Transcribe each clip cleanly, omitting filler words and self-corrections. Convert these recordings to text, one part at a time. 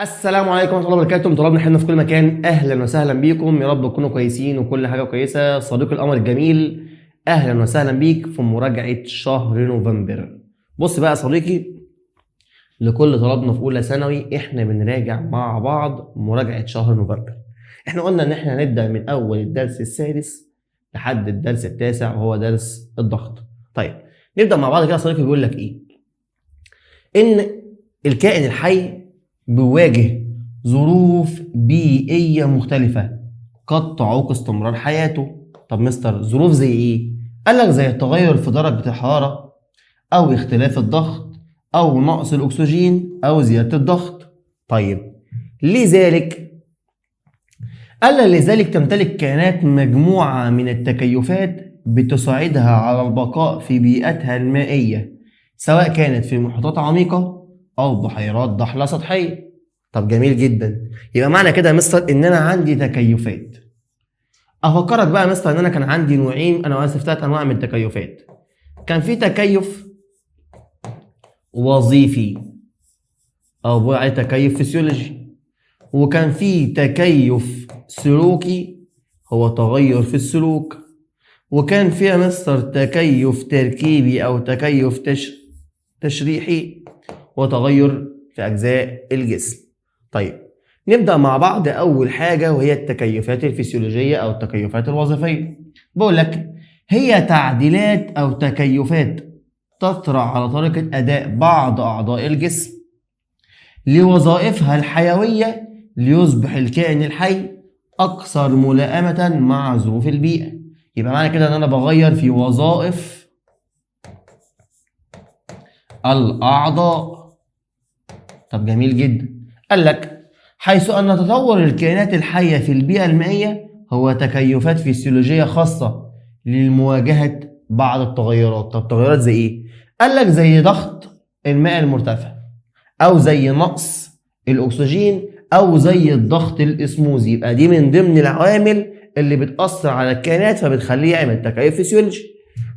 السلام عليكم ورحمة الله وبركاته. طلابنا احنا في كل مكان، اهلا وسهلا بيكم، يا رب تكونوا كويسين وكل حاجة كويسة. صديقي القمر الجميل، اهلا وسهلا بيك في مراجعه شهر نوفمبر. بص بقى يا صديقي، لكل طلابنا في اولى ثانوي احنا بنراجع مع بعض مراجعه شهر نوفمبر. احنا قلنا ان احنا هنبدا من اول الدرس السادس لحد الدرس التاسع، وهو درس الضغط. طيب نبدا مع بعض كده يا صديقي. بيقول لك ايه؟ ان الكائن الحي بيواجه ظروف بيئية مختلفة قد تعوق استمرار حياته. طب مستر، ظروف زي ايه؟ قال لك زي التغير في درجة الحرارة أو اختلاف الضغط أو نقص الأكسجين أو زيادة الضغط. طيب لذلك قال لك لذلك تمتلك كائنات مجموعة من التكيفات بتساعدها على البقاء في بيئتها المائية، سواء كانت في محيطات عميقة أو بحيرات ضحلة سطحية. طب جميل جدا، يبقى معنى كده يا مستر إن أنا عندي تكيفات. أفكرك بقى يا مستر إن أنا كان عندي نوعين، أنا آسف، ثلاث أنواع من التكيفات. كان في تكيف وظيفي أو بقول عليه تكيف فسيولوجي، وكان في تكيف سلوكي هو تغير في السلوك، وكان في يا مستر تكيف تركيبي أو تكيف تشريحي وتغير في أجزاء الجسم. طيب نبدأ مع بعض أول حاجة، وهي التكيفات الفسيولوجية أو التكيفات الوظيفية. بقول لك هي تعديلات أو تكيفات تطرأ على طريقة أداء بعض أعضاء الجسم لوظائفها الحيوية ليصبح الكائن الحي أكثر ملائمة مع ظروف البيئة. يبقى معنى كده إن أنا بغير في وظائف الأعضاء. طب جميل جدا. قال لك حيث أن تطور الكائنات الحية في البيئة المائية هو تكيفات فسيولوجية خاصة لمواجهة بعض التغيرات. طب تغيرات زي إيه؟ قال لك زي ضغط الماء المرتفع، أو زي نقص الأكسجين، أو زي الضغط الإسموزي. يبقى دي من ضمن العوامل اللي بتأثر على الكائنات فبتخليه يعمل تكيف فسيولوجي.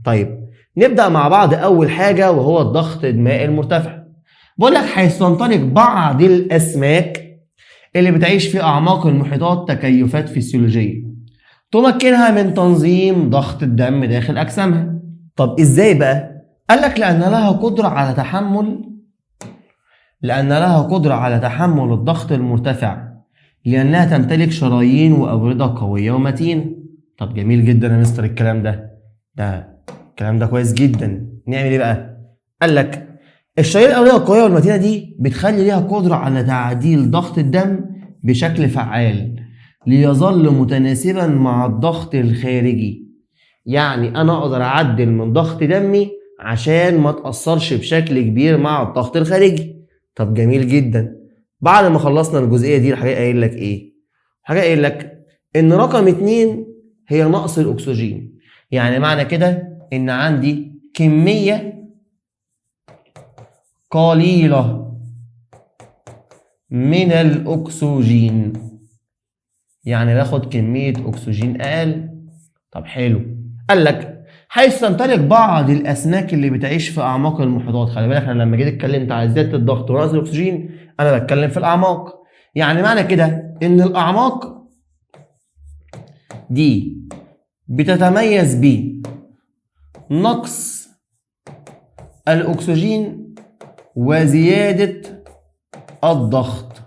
طيب نبدأ مع بعض أول حاجة، وهو الضغط الماء المرتفع. بقول لك حيث تمتلك بعض الأسماك اللي بتعيش في أعماق المحيطات تكيفات فسيولوجية تمكنها من تنظيم ضغط الدم داخل أجسامها. طب إزاي بقى؟ قال لك لأن لها قدرة على تحمل الضغط المرتفع لأنها تمتلك شرايين وأوردة قوية ومتينة. طب جميل جدا يا مستر، الكلام ده الكلام ده كويس جدا. نعمل ايه بقى؟ قال لك الشرايين الأوردة القوية والمتينة دي بتخلي ليها قدرة على تعديل ضغط الدم بشكل فعال ليظل متناسبا مع الضغط الخارجي. يعني أنا أقدر أعدل من ضغط دمي عشان ما تأثرش بشكل كبير مع الضغط الخارجي. طب جميل جدا. بعد ما خلصنا الجزئية دي، الحقيقة قايل لك إيه؟ حاجة قايل لك إن رقم 2 هي نقص الأكسجين. يعني معنى كده إن عندي كمية قليلة من الأكسجين، يعني باخد كمية أكسجين أقل. طب حلو. قال لك حيث تمتلك بعض الأسماك اللي بتعيش في أعماق المحيطات. خلي بالك أنا لما جيت اتكلمت على زيادة الضغط ونقص الأكسجين أنا بتكلم في الأعماق. يعني معنى كده إن الأعماق دي بتتميز بنقص الأكسجين وزيادة الضغط.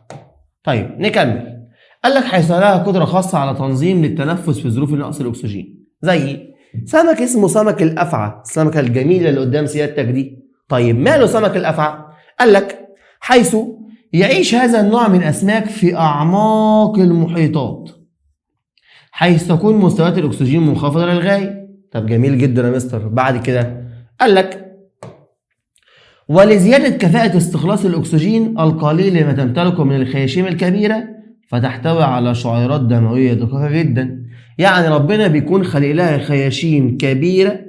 طيب نكمل. قال لك حيث لها قدرة خاصة على تنظيم للتنفس في ظروف نقص الأكسجين، زي سمك اسمه سمك الأفعى، السمكة الجميلة اللي قدام سيادتك دي. طيب ماله سمك الأفعى؟ قال لك حيث يعيش هذا النوع من الأسماك في أعماق المحيطات حيث تكون مستويات الأكسجين منخفضة للغاية. طب جميل جدا يا مستر. بعد كده قال لك ولزيادة كفاءة استخلاص الأكسجين القليل لما تمتلكه من الخياشيم الكبيرة فتحتوي على شعيرات دموية دقيقة جدا. يعني ربنا بيكون خلق لها خياشيم كبيرة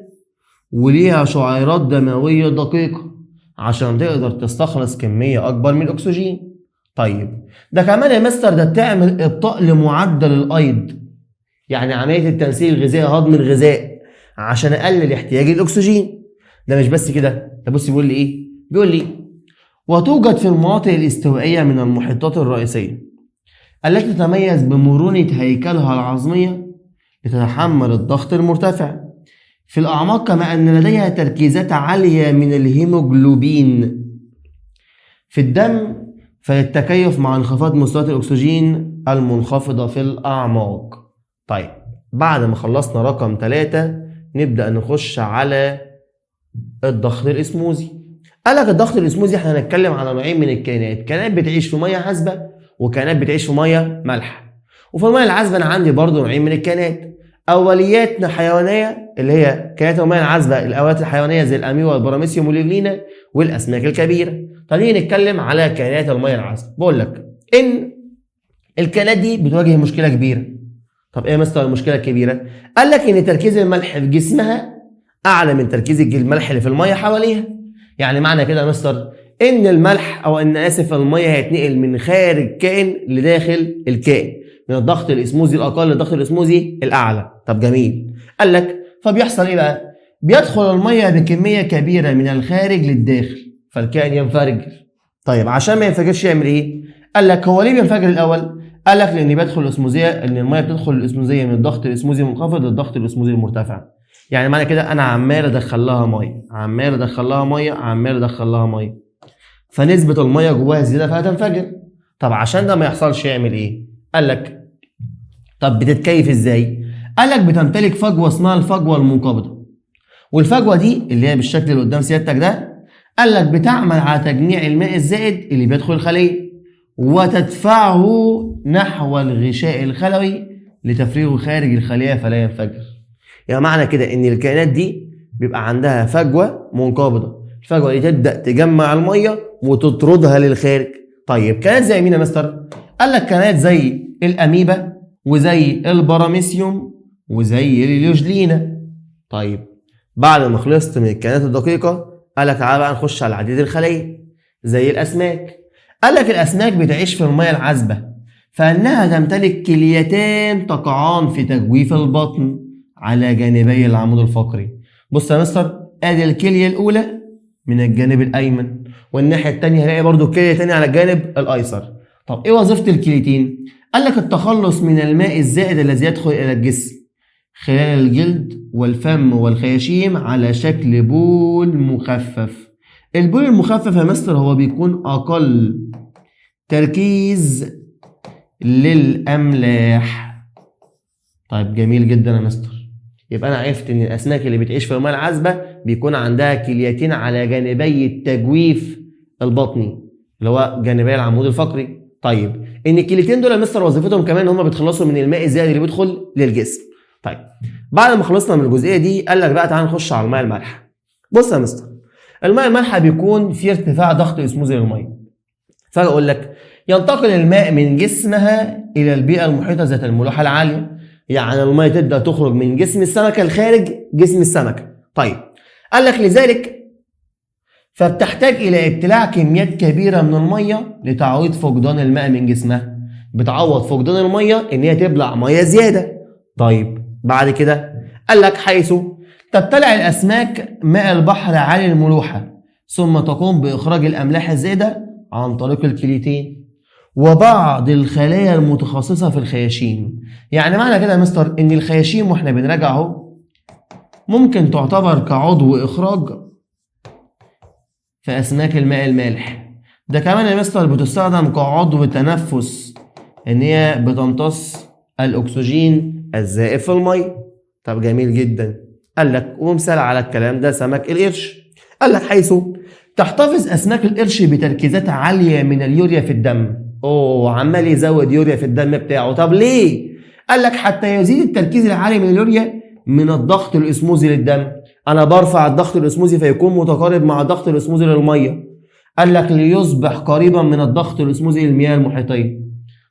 وليها شعيرات دموية دقيقة عشان تقدر تستخلص كمية أكبر من الأكسجين. طيب ده كمان يا مستر ده بتعمل إبطاء لمعدل الأيض، يعني عملية التمثيل الغذائي، هضم الغذاء، عشان أقلل احتياج الأكسجين. ده مش بس كده، ده بص بيقول لي إيه؟ بيقول لي وتوجد في المناطق الاستوائية من المحيطات الرئيسية التي تتميز بمرونة هيكلها العظمية لتتحمل الضغط المرتفع في الأعماق، كما أن لديها تركيزات عالية من الهيموجلوبين في الدم فللتكيف مع انخفاض مستويات الأكسجين المنخفضة في الأعماق. طيب بعد ما خلصنا رقم 3 نبدأ نخش على الضغط الإسموزي. قال لك الضغط الإسموزي احنا هنتكلم على نوعين من الكائنات، كائنات بتعيش في مية عذبة وكائنات بتعيش في مية مالحة. وفي المية العذبة انا عندي برضو نوعين من الكائنات، اوليات حيوانية اللي هي كائنات المية العذبة، الاوليات الحيوانية زي الاميبا والبراميسيوم واليوجلينا والاسماك الكبيرة. طب نيجي نتكلم على كائنات المية العذبة. بقول لك ان الكائنات دي بتواجه مشكلة كبيرة. طب ايه يا مستر المشكلة الكبيرة؟ قال لك ان تركيز الملح في جسمها اعلى من تركيز الملح اللي في المية حواليها. يعني معنى كده يا مستر ان الملح او ان اسف المية هيتنقل من خارج كائن لداخل الكائن، من الضغط الاسموزي الاقل للضغط الاسموزي الاعلى. طب جميل. قال لك فبيحصل ايه بقى؟ بيدخل المية بكمية كبيرة من الخارج للداخل فالكائن ينفجر. طيب عشان ما ينفجرش يعمل ايه؟ قال لك هو ليه بينفجر الاول؟ قال لك لان بيدخل الاسموزيه، ان المية بتدخل الاسموزيه من الضغط الاسموزي المنخفض للضغط الاسموزي المرتفع. يعني معنى كده انا عمال ادخل لها مية، عمال ادخل لها مية، عمال ادخل لها مية، فنسبة المية جواها زيادة فهتنفجر. طب عشان ده ما يحصلش يعمل ايه؟ قال لك طب بتتكيف ازاي؟ قال لك بتمتلك فجوة اسمها الفجوة المنقبضه، والفجوه دي اللي هي بالشكل اللي قدام سيادتك ده، قال لك بتعمل على تجميع الماء الزائد اللي بيدخل الخلية وتدفعه نحو الغشاء الخلوي لتفريغه خارج الخلية فلا ينفجر. يعني معنى كده ان الكائنات دي بيبقى عندها فجوة منقبضه، الفجوة دي تبدا تجمع المية وتطردها للخارج. طيب كائنات زي مين يا مستر؟ قال لك كائنات زي الاميبا وزي البراميسيوم وزي اليوجلينا. طيب بعد ما خلصت من الكائنات الدقيقة قال لك تعالى بقى نخش على عديد الخلية زي الاسماك. قال لك الاسماك بتعيش في المية العذبة فانها تمتلك كليتان تقعان في تجويف البطن على جانبي العمود الفقري. بص يا مستر، ادي الكلية الاولى من الجانب الايمن، والناحية الثانية هلاقي برضو كليه ثانية على الجانب الايسر. طب ايه وظيفة الكليتين؟ قال لك التخلص من الماء الزائد الذي يدخل الى الجسم خلال الجلد والفم والخياشيم على شكل بول مخفف. البول المخفف يا مستر هو بيكون اقل تركيز للاملاح. طيب جميل جدا يا مستر، يبقى انا عرفت ان الاسماك اللي بتعيش في المية العذبة بيكون عندها كليتين على جانبي التجويف البطني اللي هو جانبي العمود الفقري. طيب ان الكليتين دول يا مستر وظيفتهم كمان ان هم بيتخلصوا من الماء الزائد اللي بيدخل للجسم. طيب بعد ما خلصنا من الجزئية دي قال لك بقى تعال نخش على المية المالحه. بص يا مستر، المية المالحه بيكون في ارتفاع ضغط اسموزي للمية، فاقول لك ينتقل الماء من جسمها الى البيئة المحيطة ذات الملوحه العالية. يعني المية تبدا تخرج من جسم السمكة لخارج جسم السمكة. طيب قال لك لذلك فبتحتاج الى ابتلاع كميات كبيرة من المية لتعويض فقدان الماء من جسمها. بتعوض فقدان المية ان هي تبلع مية زيادة. طيب بعد كده قال لك حيث تبتلع الاسماك ماء البحر عالي الملوحه ثم تقوم باخراج الاملاح الزائدة عن طريق الكليتين وبعض الخلايا المتخصصة في الخياشيم. يعني معنى كده يا مستر ان الخياشيم واحنا بنراجع اهو ممكن تعتبر كعضو اخراج في اسماك الماء المالح. ده كمان يا مستر بتستخدم كعضو تنفس، ان هي بتمتص الاكسجين الزائف في المية. طب جميل جدا. قال لك ومثال على الكلام ده سمك القرش. قال لك حيث تحتفظ اسماك القرش بتركيزات عالية من اليوريا في الدم. اوه عمال يزود يوريا في الدم بتاعه. طب ليه؟ قال لك حتى يزيد التركيز العالي من اليوريا من الضغط الاسموزي للدم. انا برفع الضغط الاسموزي فيكون متقارب مع الضغط الاسموزي للمية. قال لك ليصبح قريبا من الضغط الاسموزي للمياه المحيطيه.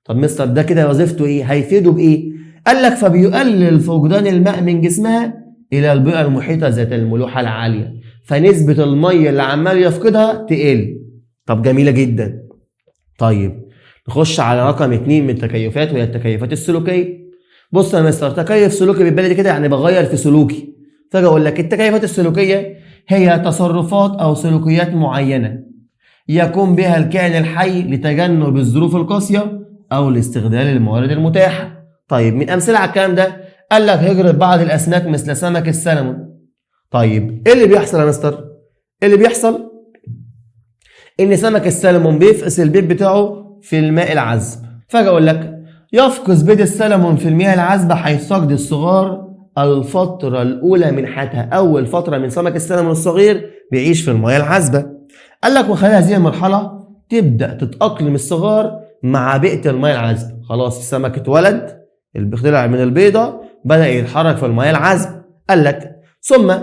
طب مستر ده كده وظيفته ايه؟ هيفيده بايه؟ قال لك فبيقلل فقدان الماء من جسمها الى البيئة المحيطة ذات الملوحه العالية، فنسبة المية اللي عمال يفقدها تقل. طب جميلة جدا. طيب نخش على رقم 2 من التكيفات وهي التكيفات السلوكية. بص يا مستر، تكيف سلوكي بالبلدي كده يعني بغير في سلوكي. فاجي اقول لك التكيفات السلوكية هي تصرفات او سلوكيات معينة يقوم بها الكائن الحي لتجنب الظروف القاسية أو لاستغلال الموارد المتاحة. طيب من أمثلة على الكلام ده قال لك هجرة بعض الأسماك مثل سمك السلمون. طيب إيه اللي بيحصل يا مستر؟ اللي بيحصل إن سمك السلمون بيفقس البيض بتاعه في الماء العذب. فجأة أقول لك يفقس بيض السلمون في المياه العذبة حيث تقضي الصغار الفترة الأولى من حياتها. أول فترة من سمك السلمون الصغير بيعيش في المياه العذبة. قال لك وخلال هذه المرحلة تبدأ تتأقلم الصغار مع بيئة المياه العذبة. خلاص السمك اتولد، طلع من البيضة، بدأ يتحرك في المياه العذبة. قال لك ثم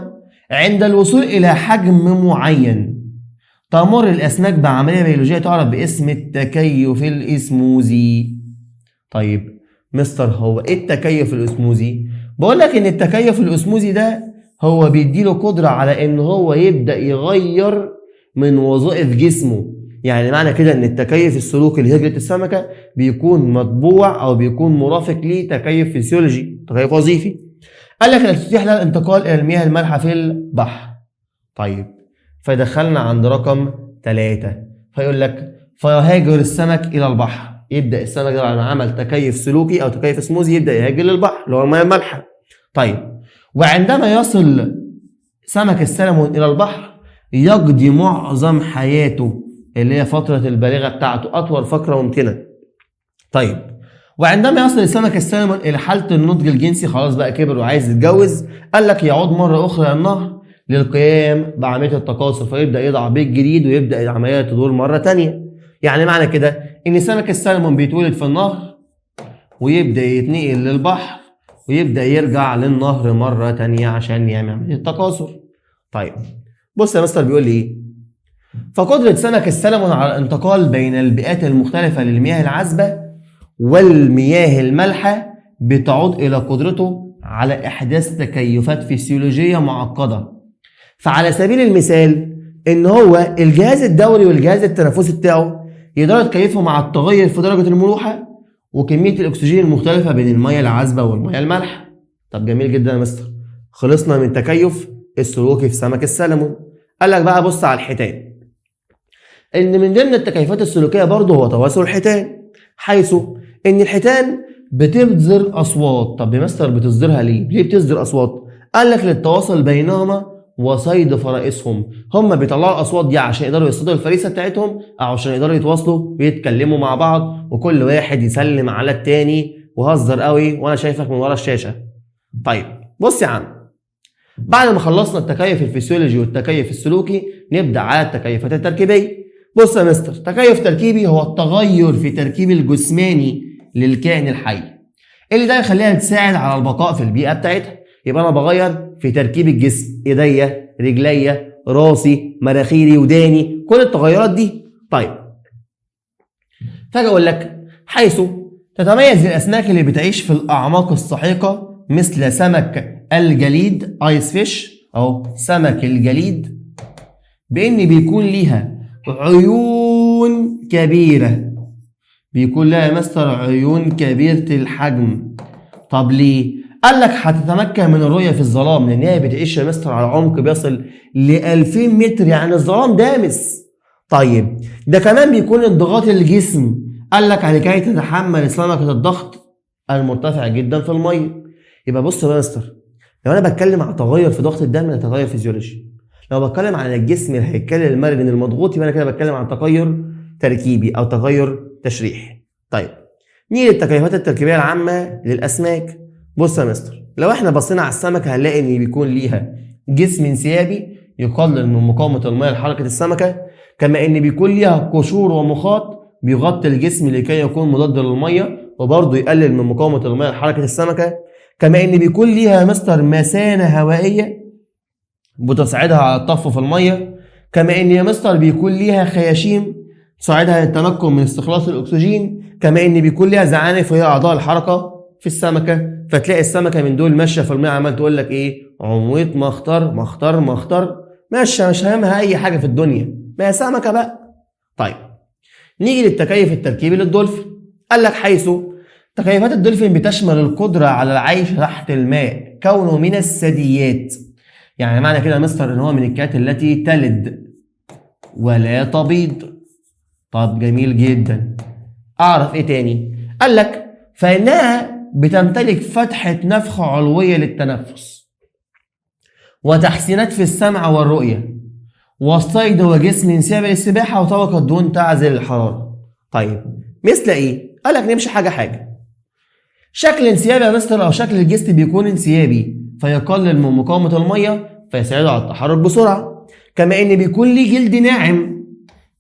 عند الوصول إلى حجم معين تمر الأسماك بعملية بيولوجية تعرف باسم التكيف الإسموزي. طيب مستر هو إيه التكيف الإسموزي؟ بقول لك إن التكيف الإسموزي ده هو بيديله قدرة على إن هو يبدأ يغير من وظائف جسمه. يعني معنى كده إن التكيف السلوكي لهجرة السمكة بيكون مطبوع أو بيكون مرافق ليه تكيف فسيولوجي، تكيف وظيفي. قال لك لا تتيح لها الانتقال إلى المياه المالحة في البحر. طيب فدخلنا عند رقم 3، فيقول لك فيهاجر السمك إلى البحر. يبدأ السمك ده بعد ما عمل تكيف سلوكي أو تكيف اسموزي يبدأ يهاجر للبحر اللي هو المياه المالحة. طيب وعندما يصل سمك السلمون إلى البحر يقضي معظم حياته اللي هي فترة البالغة بتاعته، أطول فترة ممكنة. طيب وعندما يصل سمك السلمون إلى حالة النضج الجنسي، خلاص بقى كبر وعايز يتجوز، قال لك يعود مرة أخرى النهر للقيام بعملية التكاثر، فيبدأ يضع بيض جديد ويبدأ العملية تدور مرة تانية. يعني معنى كده إن سمك السلمون بيتولد في النهر ويبدأ يتنقل للبحر ويبدأ يرجع للنهر مرة تانية عشان يعمل عملية التكاثر. طيب بص يا مستر بيقول لي إيه؟ فقدرة سمك السلمون على الانتقال بين البيئات المختلفة للمياه العذبة والمياه المالحة بتعود إلى قدرته على إحداث تكيفات فسيولوجية معقدة. فعلى سبيل المثال إن هو الجهاز الدوري والجهاز التنفسي بتاعه يقدروا يتكيفوا مع التغير في درجة الملوحة وكمية الأكسجين المختلفة بين المياه العذبة والمياه المالحة. طب جميل جدا يا مستر، خلصنا من تكيف السلوكي في سمك السلمون. قال لك بقى بص على الحيتان، إن من ضمن التكيفات السلوكية برضه هو تواصل الحيتان، حيث إن الحيتان بتصدر أصوات. طب يا مستر بتصدرها ليه؟ ليه بتصدر أصوات؟ قال لك للتواصل بينهما وصيد فرائسهم. هم بيطلعوا الأصوات دي عشان يقدروا يصطادوا الفريسة بتاعتهم أو عشان يقدروا يتواصلوا ويتكلموا مع بعض وكل واحد يسلم على التاني وهزر قوي وأنا شايفك من ورا الشاشة. طيب بص يا عم، بعد ما خلصنا التكيف الفسيولوجي والتكيف السلوكي نبدأ على التكيفات التركيبية. بص يا مستر، تكيف تركيبي هو التغير في تركيب الجسماني للكائن الحي اللي ده يخليها تساعد على البقاء في البيئة بتاعتها. يبقى أنا بغير في تركيب الجسم، إيديا، رجليا، راسي، مناخيري، وداني، كل التغيرات دي. طيب فاجي أقول لك حيث تتميز الأسماك اللي بتعيش في الأعماق السحيقة مثل سمك الجليد ice fish أو سمك الجليد بإن بيكون ليها عيون كبيرة، بيكون لها يا مستر عيون كبيرة الحجم. طب ليه؟ قال لك هتتمكن من الرؤية في الظلام، لأن هي بتعيش يا مستر على عمق بيصل ل 2000 متر، يعني الظلام دامس. طيب ده كمان بيكون انضغاط الجسم، قال لك لكي تتحمل سمكة الضغط المرتفع جدا في المية. يبقى بص يا مستر، لو أنا بتكلم على تغير في ضغط الدم ده تغير فيزيولوجي، لو بتكلم عن الجسم الهيكلي المرن المضغوط يبقى أنا كده بتكلم عن تغير تركيبي أو تغير تشريحي. طيب نيجي للتكيفات التركيبية العامة للأسماك. بص يا مستر، لو احنا بصينا على السمكة هنلاقي ان بيكون ليها جسم انسيابي يقلل من مقاومة المية لحركة السمكة، كما ان بيكون ليها قشور ومخاط بيغطي الجسم لكي يكون مضاد للمية وبرضه يقلل من مقاومة المية لحركة السمكة، كما ان بيكون ليها يا مستر مثانة هوائية بتساعدها على الطفو في المية، كما ان يا مستر بيكون ليها خياشيم تساعدها للتمكن من استخلاص الاكسجين، كما ان بيكون ليها زعانف وهي اعضاء الحركة في السمكة. فتلاقي السمكة من دول ماشية في المية عمال تقول لك ايه؟ عمويط مختار مختار مختار، ماشية مش هامها اي حاجة في الدنيا، ما هي سمكة بقى. طيب نيجي للتكيف التركيبي للدولفين. قال لك حيث تكيفات الدولفين بتشمل القدرة على العيش تحت الماء كونه من الثدييات. يعني معنى كده يا مستر ان هو من الكائنات التي تلد ولا تبيض. طب جميل جدا. اعرف ايه تاني؟ قال لك فانها بتمتلك فتحة نفخ علوية للتنفس وتحسينات في السمع والرؤية والصيد وجسم انسيابي للسباحة وطبقة دهون تعزل الحرارة. طيب مثل ايه؟ قال لك نمشي حاجة حاجة. شكل انسيابي يا مستر او شكل الجسم بيكون انسيابي فيقلل من مقاومة المية فيساعده على التحرك بسرعة، كما ان بيكون ليه جلد ناعم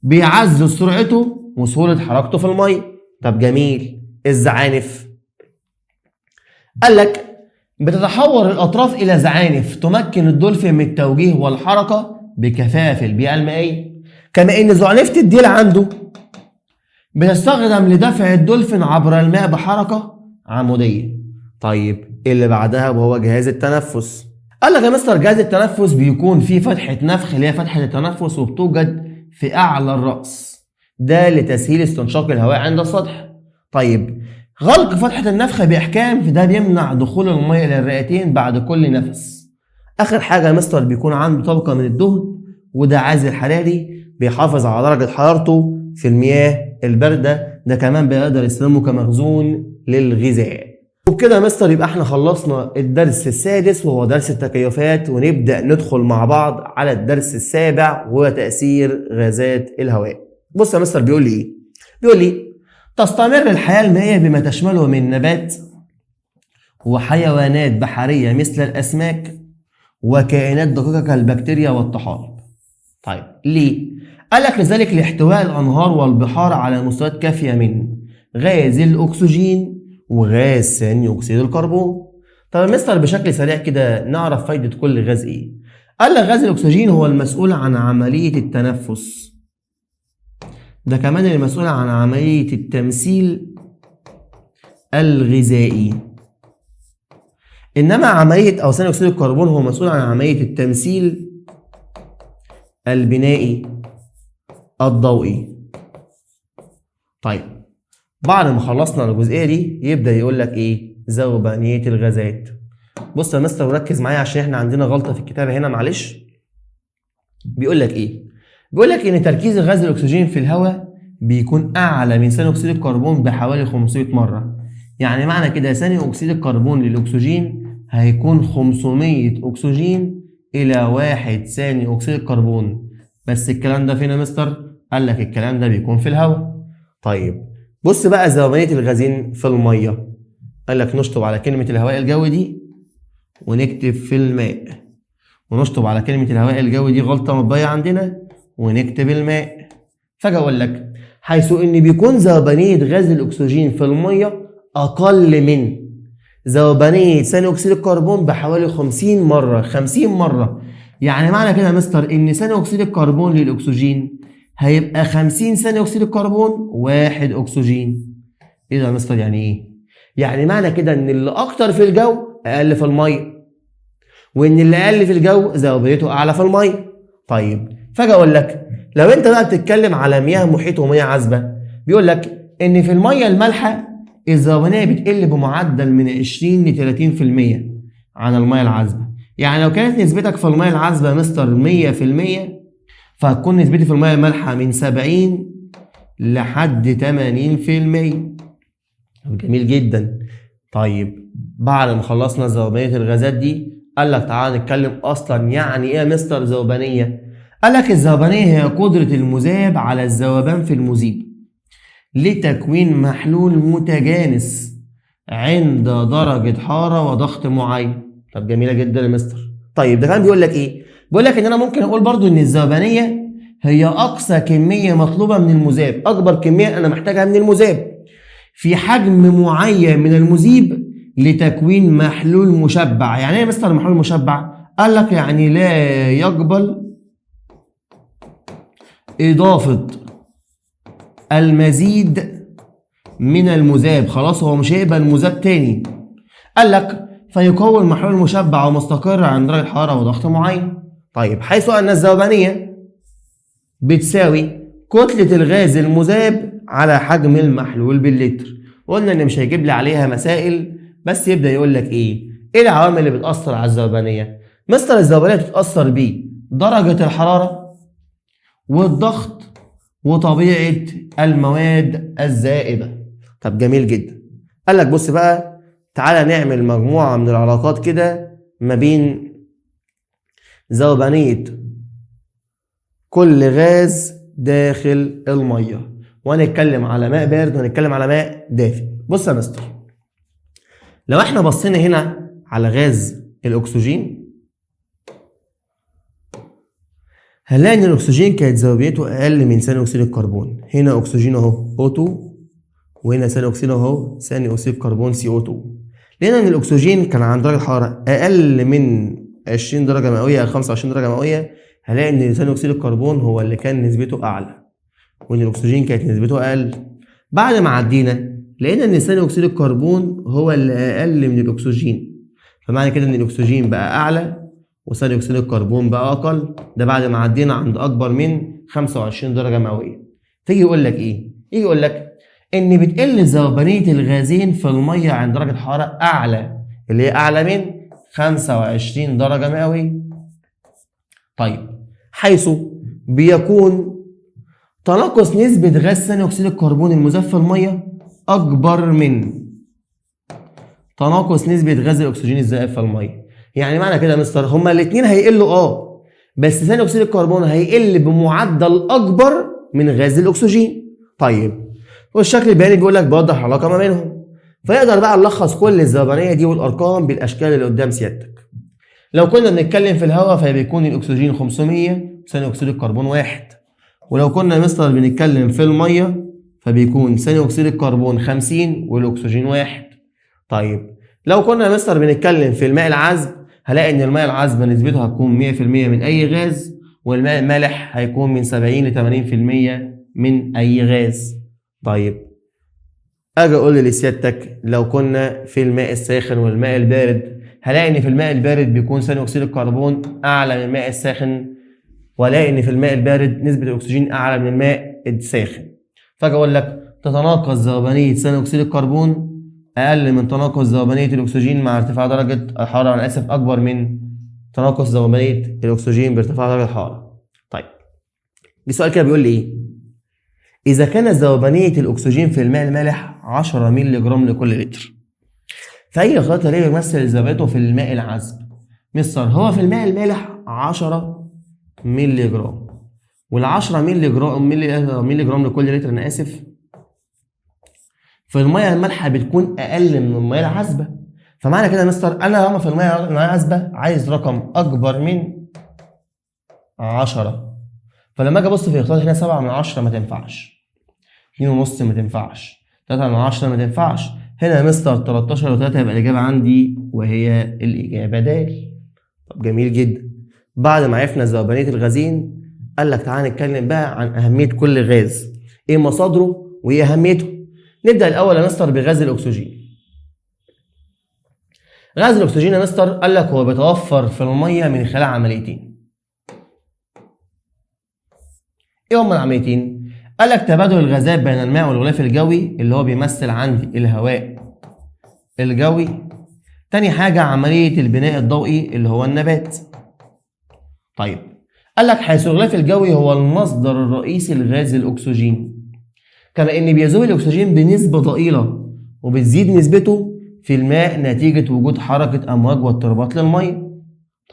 بيعزز سرعته وسهولة حركته في المية. طب جميل. الزعانف، قال لك بتتحور الأطراف إلى زعانف تمكن الدولفين من التوجيه والحركة بكفاءة في البيئة المائية، كما إن زعنفة الديل عنده بتستخدم لدفع الدولفين عبر الماء بحركة عمودية. طيب اللي بعدها وهو جهاز التنفس. قال لك يا مستر جهاز التنفس بيكون فيه فتحة نفخ اللي هي فتحة التنفس وبتوجد في أعلى الرأس، ده لتسهيل استنشاق الهواء عند السطح. طيب غلق فتحة النفخ بإحكام فده بيمنع دخول المية إلى الرئتين بعد كل نفس. آخر حاجة يا مستر بيكون عنده طبقة من الدهن وده عازل حراري بيحافظ على درجة حرارته في المياه الباردة، ده كمان بيقدر يستخدمه كمخزون للغذاء. وبكده يا مستر يبقى احنا خلصنا الدرس السادس وهو درس التكيفات، ونبدأ ندخل مع بعض على الدرس السابع وهو تأثير غازات الهواء. بص يا مستر بيقول لي ايه؟ بيقول لي تستمر الحياة المائية بما تشمله من نبات وحيوانات بحرية مثل الأسماك وكائنات دقيقة كالبكتيريا والطحالب. طيب ليه؟ قال لك لذلك لاحتواء الأنهار والبحار على مستويات كافية من غاز الأكسجين وغاز ثاني أكسيد الكربون. طب يا مستر بشكل سريع كده نعرف فايدة كل غاز إيه؟ قال لك غاز الأكسجين هو المسؤول عن عملية التنفس، ده كمان المسؤول عن عملية التمثيل الغذائي، إنما عملية أو ثاني أكسيد الكربون هو مسؤول عن عملية التمثيل البنائي الضوئي. طيب بعد ما خلصنا الجزئية دي يبدأ يقول لك إيه؟ ذوبانية الغازات. بص يا مستر وركز معايا عشان إحنا عندنا غلطة في الكتابة هنا معلش. بيقول لك إيه؟ بيقول لك إن تركيز غاز الأكسجين في الهواء بيكون أعلى من ثاني أكسيد الكربون بحوالي 500 مرة. يعني معنى كده ثاني أكسيد الكربون للأكسجين هيكون 500 أكسجين إلى 1 ثاني أكسيد الكربون. بس الكلام ده فين يا مستر؟ قال لك الكلام ده بيكون في الهواء. طيب بص بقى ذوبانية الغازين في المية. قال لك نشطب على كلمة الهواء الجوي دي ونكتب في الماء، ونشطب على كلمة الهواء الجوي دي غلطة مطبعية عندنا ونكتب الماء. فجأة أقول لك حيث إن بيكون ذوبانية غاز الأكسجين في المية أقل من ذوبانية ثاني أكسيد الكربون بحوالي 50 مرة. 50 مرة يعني معنى كده يا مستر إن ثاني أكسيد الكربون للأكسجين هيبقى 50 ثاني أكسيد الكربون 1 أكسجين. إيه ده يا مستر يعني إيه؟ يعني معنى كده إن اللي أكتر في الجو أقل في المية، وإن اللي أقل في الجو ذوبانيته أعلى في المية. طيب فجأة أقول لك لو أنت بقى بتتكلم على مياه محيط ومياه عذبة، بيقول لك إن في المية المالحة الذوبانية بتقل بمعدل من 20 ل 30% عن المية العذبة. يعني لو كانت نسبتك في المية العذبة مستر 100% فهتكون نسبتي في المية المالحة من 70 لحد 80%. جميل جدا. طيب بعد ما خلصنا ذوبانية الغازات دي قال لك تعالى نتكلم اصلا يعني ايه يا مستر ذوبانية. قال لك الذوبانية هي قدرة المذاب على الذوبان في المذيب لتكوين محلول متجانس عند درجة حرارة وضغط معين. طب جميلة جدا يا مستر. طيب ده كان بيقول لك ايه؟ بيقول لك ان انا ممكن اقول برضو ان الذوبانية هي اقصى كمية مطلوبة من المذاب، اكبر كمية انا محتاجها من المذاب في حجم معين من المذيب لتكوين محلول مشبع. يعني ايه يا مستر محلول مشبع؟ قال لك يعني لا يقبل اضافة المزيد من المذاب، خلاص هو مش هيقبل مذاب تاني. قال لك فيكون محلول مشبع ومستقر عند درجة حرارة وضغط معين. طيب حيث أن الذوبانية بتساوي كتلة الغاز المذاب على حجم المحلول باللتر. قلنا إن مش هيجيب لي عليها مسائل، بس يبدأ يقول لك إيه؟ إيه العوامل اللي بتأثر على الذوبانية؟ مستر الذوبانية بتتأثر بيه درجة الحرارة والضغط وطبيعة المواد الذائبة. طب جميل جدا. قال لك بص بقى، تعالى نعمل مجموعة من العلاقات كده ما بين ذوبانية كل غاز داخل المية، وهنتكلم على ماء بارد وهنتكلم على ماء دافئ. بص يا مستر، لو احنا بصينا هنا على غاز الأكسجين هنلاقي إن الأكسجين كانت ذوبانيته أقل من ثاني أكسيد الكربون. هنا أكسجين أهو O2، وهنا ثاني أكسيد أهو ثاني أكسيد كربون CO2. لقينا إن الأكسجين كان عند درجة حرارة أقل من 20 درجة مئوية أو 25 درجة مئوية، هنلاقي إن ثاني أكسيد الكربون هو اللي كان نسبته أعلى، وإن الأكسجين كانت نسبته أقل. بعد ما عدينا لقينا إن ثاني أكسيد الكربون هو اللي أقل من الأكسجين، فمعنى كده إن الأكسجين بقى أعلى وثاني أكسيد الكربون بقى أقل. ده بعد ما عدينا عند أكبر من 25 درجة مئوية. تيجي يقول لك إيه؟ يجي يقول لك إن بتقل ذوبانية الغازين في المية عند درجة حرارة أعلى، اللي هي أعلى من 25 درجة مئوية. طيب حيث بيكون تناقص نسبة غاز ثاني أكسيد الكربون المذاب في المية أكبر من تناقص نسبة غاز الأكسجين الذائب في المية. يعني معنى كده يا مستر هما الاتنين هيقلوا بس ثاني أكسيد الكربون هيقل بمعدل أكبر من غاز الأكسجين. طيب والشكل البياني بيقول لك بيوضح العلاقة ما بينهم، فيقدر بقى نلخص كل الذوبانية دي والأرقام بالأشكال اللي قدام سيادتك. لو كنا بنتكلم في الهواء فبيكون الأكسجين 500 ثاني أكسيد الكربون 1، ولو كنا يا مستر بنتكلم في المية فبيكون ثاني أكسيد الكربون 50 والأكسجين 1. طيب لو كنا يا مستر بنتكلم في الماء العذب هلاقي إن الماء العذب نسبته هتكون 100% من أي غاز، والماء المالح هيكون من 70 ل 80% من أي غاز. طيب أجي أقول لسيادتك لو كنا في الماء الساخن والماء البارد هلاقي إن في الماء البارد بيكون ثاني أكسيد الكربون أعلى من الماء الساخن، والاقي إن في الماء البارد نسبة الأكسجين أعلى من الماء الساخن. فأجي أقول لك تتناقص ذوبانية ثاني أكسيد الكربون أقل من تناقص ذوبانية الأكسجين مع ارتفاع درجة الحرارة، أنا آسف أكبر من تناقص ذوبانية الأكسجين بارتفاع درجة الحرارة. طيب دي سؤال كده بيقول لي إيه؟ إذا كانت ذوبانية الأكسجين في الماء المالح 10 مللي جرام لكل لتر، فأي خطأ ليه بيمثل ذوبانته في الماء العذب؟ مستر هو في الماء المالح 10 مللي جرام، وال10 مللي جرام مللي جرام لكل لتر أنا آسف في المية المالحة بتكون أقل من المية العذبة. فمعنى كده يا مستر أنا لما في المية العذبة عايز رقم أكبر من 10، فلما أجي أبص في الاختيارات هنا 7 من 10 ما تنفعش، 2.5 ما تنفعش، 3 من 10 ما تنفعش، هنا يا مستر 13 و3 يبقى الإجابة عندي وهي الإجابة د. طب جميل جدا. بعد ما عرفنا ذوبانية الغازين قال لك تعالى نتكلم بقى عن أهمية كل غاز، إيه مصادره وإيه أهميته. نبدأ الأول يا مستر بغاز الأكسجين. غاز الأكسجين يا مستر قال لك هو بيتوفر في المية من خلال عمليتين. إيه هما العمليتين؟ قال لك تبادل الغازات بين الماء والغلاف الجوي اللي هو بيمثل عندي الهواء الجوي. تاني حاجة عملية البناء الضوئي اللي هو النبات. طيب قال لك حيث الغلاف الجوي هو المصدر الرئيسي لغاز الأكسجين، كما إن بيذوب الأكسجين بنسبة ضئيلة وبتزيد نسبته في الماء نتيجة وجود حركة أمواج واضطرابات للمية.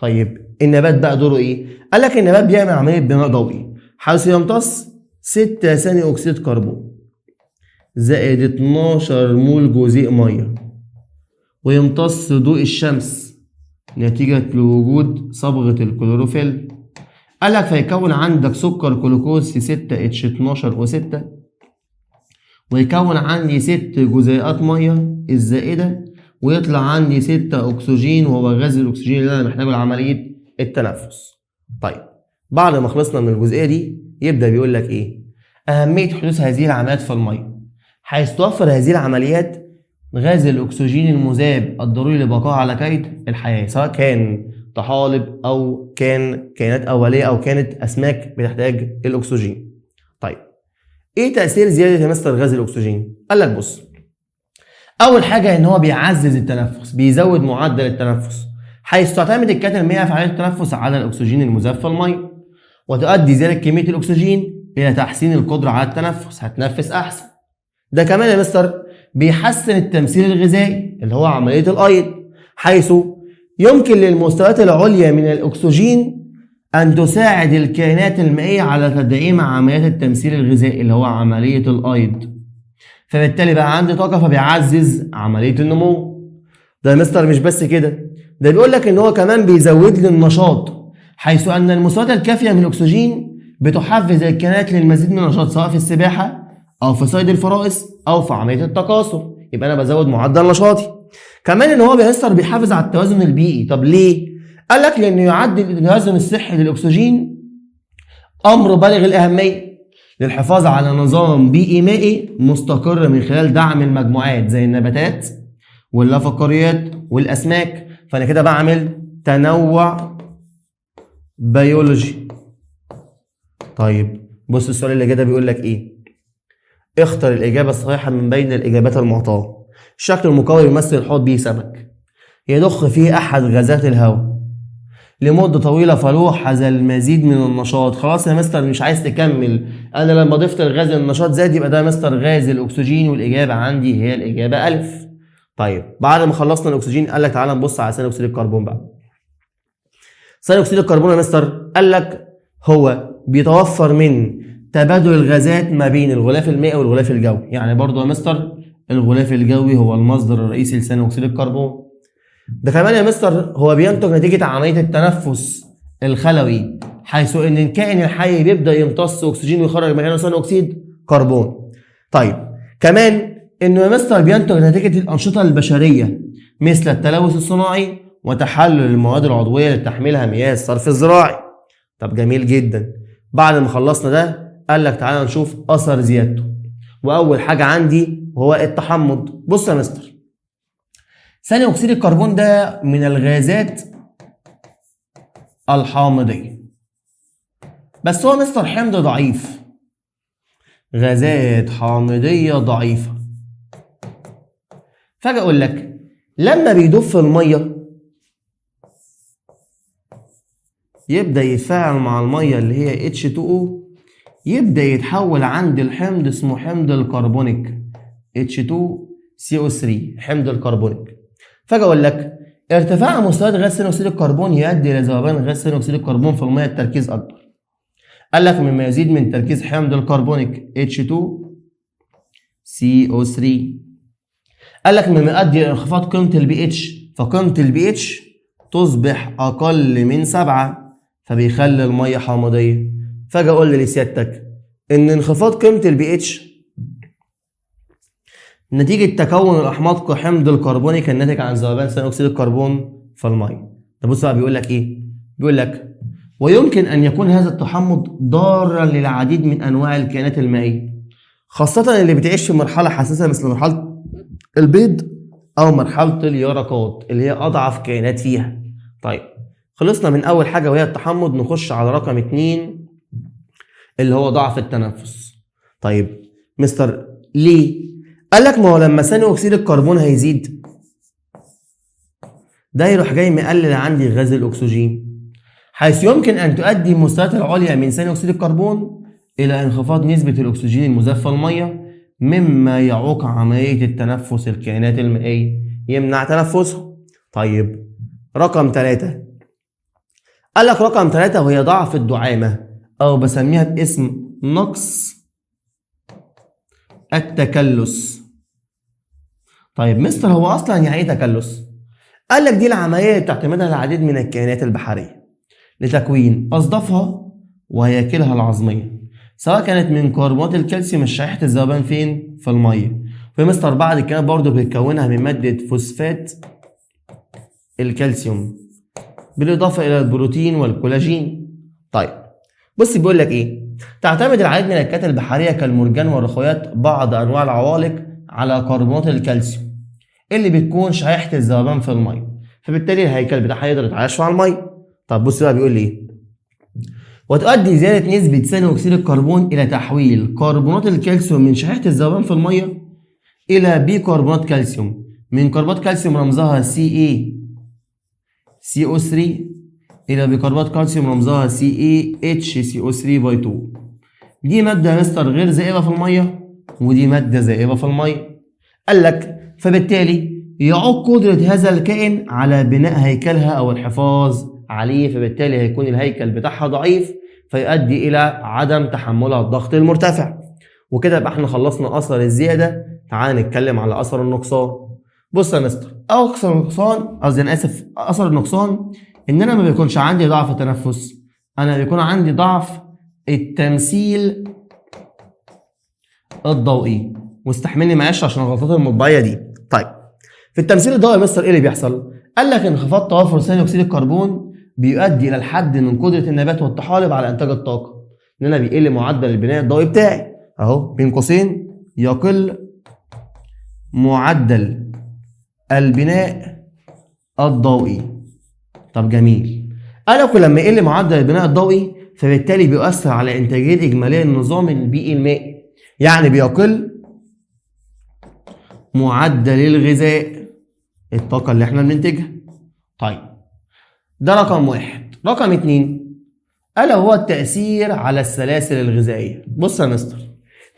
طيب النبات بقى دوره إيه؟ قال لك النبات بيعمل عملية بناء ضوئي حيث يمتص 6 ثاني أكسيد كربون زائد 12 مول جزيء مية، ويمتص ضوء الشمس نتيجة لوجود صبغة الكلوروفيل. قال لك فيكون عندك سكر جلوكوز C6H12O6، ويكون عندي 6 جزيئات مية الزائدة، ويطلع عندي 6 أكسجين وهو غاز الأكسجين اللي أنا محتاجه لعملية التنفس. طيب بعد ما خلصنا من الجزئية دي يبدأ بيقول لك إيه؟ أهمية حدوث هذه العمليات في المية، حيث توفر هذه العمليات غاز الأكسجين المذاب الضروري لبقائه على قيد الحياة، سواء كان طحالب أو كان كائنات أولية أو كانت أسماك بتحتاج الأكسجين. طيب إيه تأثير زيادة مستر غاز الأكسجين؟ قال لك بص، أول حاجة إن هو بيعزز التنفس، بيزود معدل التنفس، حيث تعتمد الكتل المائية في عملية التنفس على الأكسجين المذاب في المية. وتؤدي زيادة كمية الاكسجين الى تحسين القدرة على التنفس، هتنفس احسن. ده كمان يا مستر بيحسن التمثيل الغذائي اللي هو عملية الايض، حيث يمكن للمستويات العليا من الاكسجين ان تساعد الكائنات المائية على تدعيم عمليات التمثيل الغذائي اللي هو عملية الايض، فبالتالي بقى عندي طاقة فبيعزز عملية النمو. ده يا مستر مش بس كده، ده بيقول لك ان هو كمان بيزود لي النشاط، حيث ان المستويات الكافيه من الاكسجين بتحفز الكائنات للمزيد من النشاط سواء في السباحة او في صيد الفرائس او في عملية التكاثر، يبقى انا بزود معدل نشاطي. كمان ان هو بيستر بيحافظ على التوازن البيئي. طب ليه؟ قال لك لانه يعدل التوازن الصحي للاكسجين امر بالغ الاهمية للحفاظ على نظام بيئي مائي مستقر من خلال دعم المجموعات زي النباتات واللافقاريات والاسماك. فانا كده بعمل تنوع بيولوجي. طيب بص السؤال اللي جاي بيقول لك ايه؟ اختر الاجابة الصحيحة من بين الاجابات المعطاه. الشكل المكون يمثل الحوض به سمك يضخ فيه احد غازات الهواء لمدة طويلة فلوحظ المزيد من النشاط. خلاص يا مستر مش عايز تكمل، انا لما ضفت الغاز النشاط زاد، يبقى ده يا مستر غاز الاكسجين، والاجابة عندي هي الاجابة الف. طيب بعد ما خلصنا الاكسجين قال لك تعالى نبص على ثاني اكسيد الكربون بقى. ثاني اكسيد الكربون يا مستر قال لك هو بيتوفر من تبادل الغازات ما بين الغلاف المائي والغلاف الجوي، يعني برضه يا مستر الغلاف الجوي هو المصدر الرئيسي لثاني اكسيد الكربون. ده كمان يا مستر هو بينتج نتيجة عملية التنفس الخلوي، حيث ان الكائن الحي بيبدأ يمتص اكسجين ويخرج مكانه ثاني اكسيد كربون. طيب كمان انه يا مستر بينتج نتيجة الأنشطة البشرية مثل التلوث الصناعي وتحلل المواد العضوية اللي بتحملها مياه الصرف الزراعي. طب جميل جدا. بعد ما خلصنا ده قال لك تعالى نشوف أثر زيادته. وأول حاجة عندي هو التحمض. بص يا مستر، ثاني أكسيد الكربون ده من الغازات الحامضية، بس هو مستر حمض ضعيف، غازات حامضية ضعيفة. فاجي أقول لك لما بيدوب في المية يبدأ يتفاعل مع المية اللي هي H2O، يبدأ يتحول عند الحمض اسمه حمض الكربونيك H2CO3، حمض الكربونيك. فاجي اقول لك ارتفاع مستويات غاز ثاني اكسيد الكربون يؤدي الى ذوبان غاز ثاني اكسيد الكربون في المية بتركيز اكبر. قال لك مما يزيد من تركيز حمض الكربونيك H2CO3. قال لك مما يؤدي الى انخفاض قيمة البي اتش، فقيمه البي اتش تصبح اقل من 7، فبيخلي المية حامضيه. فاجي اقول لسيادتك ان انخفاض قيمة البي اتش نتيجة تكون الأحماض كحمض الكربونيك الناتج عن ذوبان ثاني أكسيد الكربون في المية. طب بص بقى بيقول لك إيه؟ بيقول لك ويمكن أن يكون هذا التحمض ضارا للعديد من أنواع الكائنات المائية، خاصة اللي بتعيش في مرحلة حساسة مثل مرحلة البيض أو مرحلة اليرقات اللي هي أضعف كائنات فيها. طيب خلصنا من أول حاجة وهي التحمض، نخش على رقم 2 اللي هو ضعف التنفس. طيب مستر ليه؟ قال لك ما هو لما ثاني اكسيد الكربون هيزيد ده يروح جاي مقلل عندي غاز الاكسجين، حيث يمكن ان تؤدي المستويات العليا من ثاني اكسيد الكربون الى انخفاض نسبة الاكسجين المذاب في المية، مما يعوق عملية التنفس الكائنات المائية، يمنع تنفسها. طيب رقم 3، قال لك رقم 3 وهي ضعف الدعامة او بسميها باسم نقص التكلس. طيب مستر هو اصلا يعني ايه تكلس؟ قال لك دي العملية اللي بتعتمدها العديد من الكائنات البحرية لتكوين اصدافها وهياكلها العظميه، سواء كانت من كربونات الكالسيوم الشحيحه الذوبان فين؟ في المية. في مستر بعض الكائنات برضه بتكونها من مادة فوسفات الكالسيوم بالاضافة الى البروتين والكولاجين. طيب بص بيقول لك ايه؟ تعتمد العديد من الكائنات البحرية كالمرجان والرخويات بعض انواع العوالق على كربونات الكالسيوم اللي بتكون شحيحة الذوبان في المية، فبالتالي الهيكل بتاعها يقدر يتعايش مع المية. طب بص بقى بيقول لي ايه؟ وتؤدي زيادة نسبه ثاني اكسيد الكربون الى تحويل كربونات الكالسيوم من شحيحة الذوبان في المية الى بيكربونات كالسيوم، من كربونات كالسيوم رمزها CaCO3 الى بيكربونات كالسيوم رمزها CaHCO3 by 2. دي مادة يا مستر غير ذائبه في المية، ودي مادة ذائبه في المية. قال لك فبالتالي يعوق قدره هذا الكائن على بناء هيكلها او الحفاظ عليه، فبالتالي هيكون الهيكل بتاعها ضعيف، فيؤدي الى عدم تحملها الضغط المرتفع. وكده يبقى احنا خلصنا اثر الزيادة. تعال نتكلم على اثر النقصان. بص يا مستر، اثر النقصان، قصدي انا اسف، اثر النقصان ان انا ما بيكونش عندي ضعف تنفس، انا بيكون عندي ضعف التمثيل الضوئي. واستحملني معلش عشان الغلطات المطبعيه دي. طيب في التمثيل الضوئي يا مستر ايه اللي بيحصل؟ قال لك انخفاض توافر ثاني اكسيد الكربون بيؤدي الى الحد من قدره النبات والطحالب على انتاج الطاقة، ان انا بيقل معدل البناء الضوئي بتاعي اهو، بين قوسين يقل معدل البناء الضوئي. طب جميل. قال لك لما يقل معدل البناء الضوئي فبالتالي بيؤثر على انتاجية الاجمالية للنظام البيئي المائي، يعني بيقل معدل الغذاء، الطاقة اللي احنا بننتجها. طيب ده رقم واحد. رقم اتنين الا هو التأثير على السلاسل الغذائية. بص يا مستر،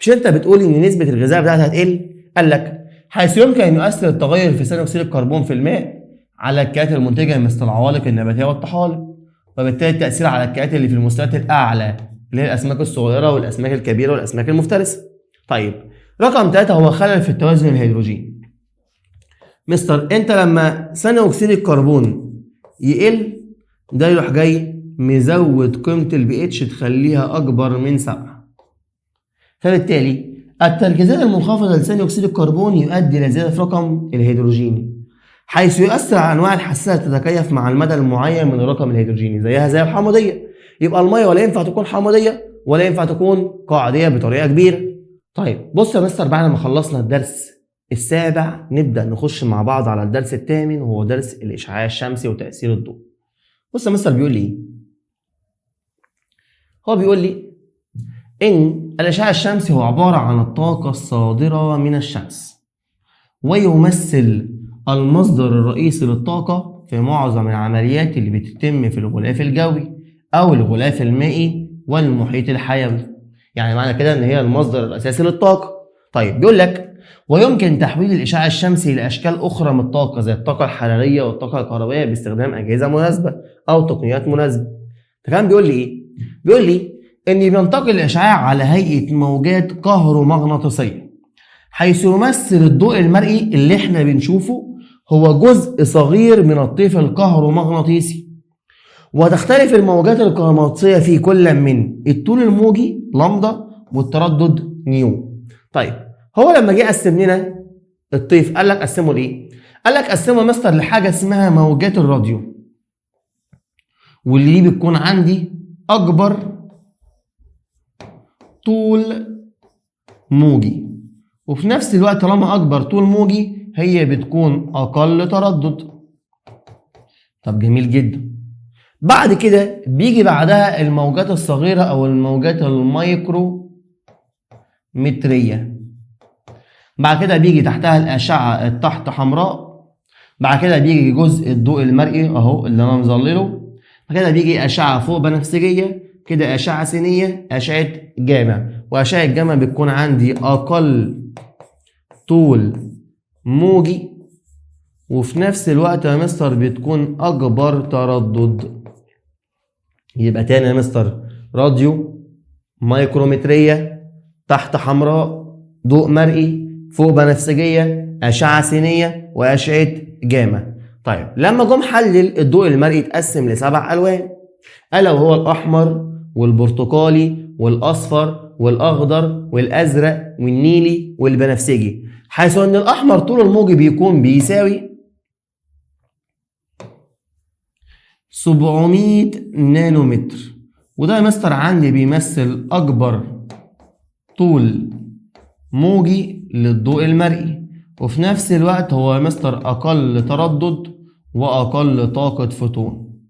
مش انت بتقول ان نسبة الغذاء بتاعتها هتقل؟ قال لك حيث يمكن ان يؤثر التغير في ثاني اكسيد الكربون في الماء على الكائنات المنتجة مثل العوالق النباتية والطحالب، وبالتالي التأثير على الكائنات اللي في المستويات الأعلى اللي هي الأسماك الصغيرة والأسماك الكبيرة والأسماك المفترسة. طيب رقم 3 هو خلل في التوازن الهيدروجيني. مستر انت لما ثاني اكسيد الكربون يقل ده يروح جاي مزود قيمة البي اتش تخليها أكبر من 7، فبالتالي التركيزات المنخفضة لثاني أكسيد الكربون يؤدي إلى زيادة في رقم الهيدروجيني، حيث يؤثر على أنواع الحساسة تتكيف مع المدى المعين من الرقم الهيدروجيني، زيها زي الحامضية. يبقى المية ولا ينفع تكون حامضية ولا ينفع تكون قاعدية بطريقة كبيرة. طيب بص يا مستر، بعد ما خلصنا الدرس السابع نبدأ نخش مع بعض على الدرس الثامن، وهو درس الإشعاع الشمسي وتأثير الضوء. بص يا مستر بيقول لي إيه؟ هو بيقول لي إن الإشعاع الشمسي هو عبارة عن الطاقة الصادرة من الشمس، ويمثل المصدر الرئيسي للطاقة في معظم العمليات اللي بتتم في الغلاف الجوي أو الغلاف المائي والمحيط الحيوي. يعني معنى كده إن هي المصدر الأساسي للطاقة. طيب بيقول لك ويمكن تحويل الإشعاع الشمسي إلى أشكال أخرى من الطاقة زي الطاقة الحرارية والطاقة الكهربائية باستخدام أجهزة مناسبة أو تقنيات مناسبة. تمام. بيقول لي إيه؟ بيقول لي إن بينتقل الإشعاع على هيئة موجات كهرومغناطيسية، حيث يمثل الضوء المرئي اللي إحنا بنشوفه هو جزء صغير من الطيف الكهرومغناطيسي، وتختلف الموجات الكهرومغناطيسية في كل من الطول الموجي لامدا والتردد نيو. طيب هو لما جه قسم لنا الطيف قال لك قسمه لايه؟ قال لك قسمه مستر لحاجة اسمها موجات الراديو، واللي دي بتكون عندي اكبر طول موجي، وفي نفس الوقت طالما اكبر طول موجي هي بتكون اقل تردد. طب جميل جدا. بعد كده بيجي بعدها الموجات الصغيرة او الموجات المايكرو متريه، بعد كده بيجي تحتها الأشعة التحت حمراء، بعد كده بيجي جزء الضوء المرئي أهو اللي أنا مظلله، بعد كده بيجي أشعة فوق بنفسجية، كده أشعة سينية، أشعة جاما. وأشعة جاما بتكون عندي أقل طول موجي، وفي نفس الوقت يا مستر بتكون أكبر تردد. يبقى تاني يا مستر راديو، مايكرومترية، تحت حمراء، ضوء مرئي، فوق بنفسجية، أشعة سينية، وأشعة جاما. طيب لما جم حلل الضوء المرئي اتقسم لسبع ألوان، ألا وهو الأحمر والبرتقالي والأصفر والأخضر والأزرق والنيلي والبنفسجي، حيث أن الأحمر طول الموجي بيكون بيساوي 700 نانومتر، وده يا مستر عندي بيمثل أكبر طول موجي للضوء المرئي، وفي نفس الوقت هو يا مستر أقل تردد وأقل طاقة فوتون.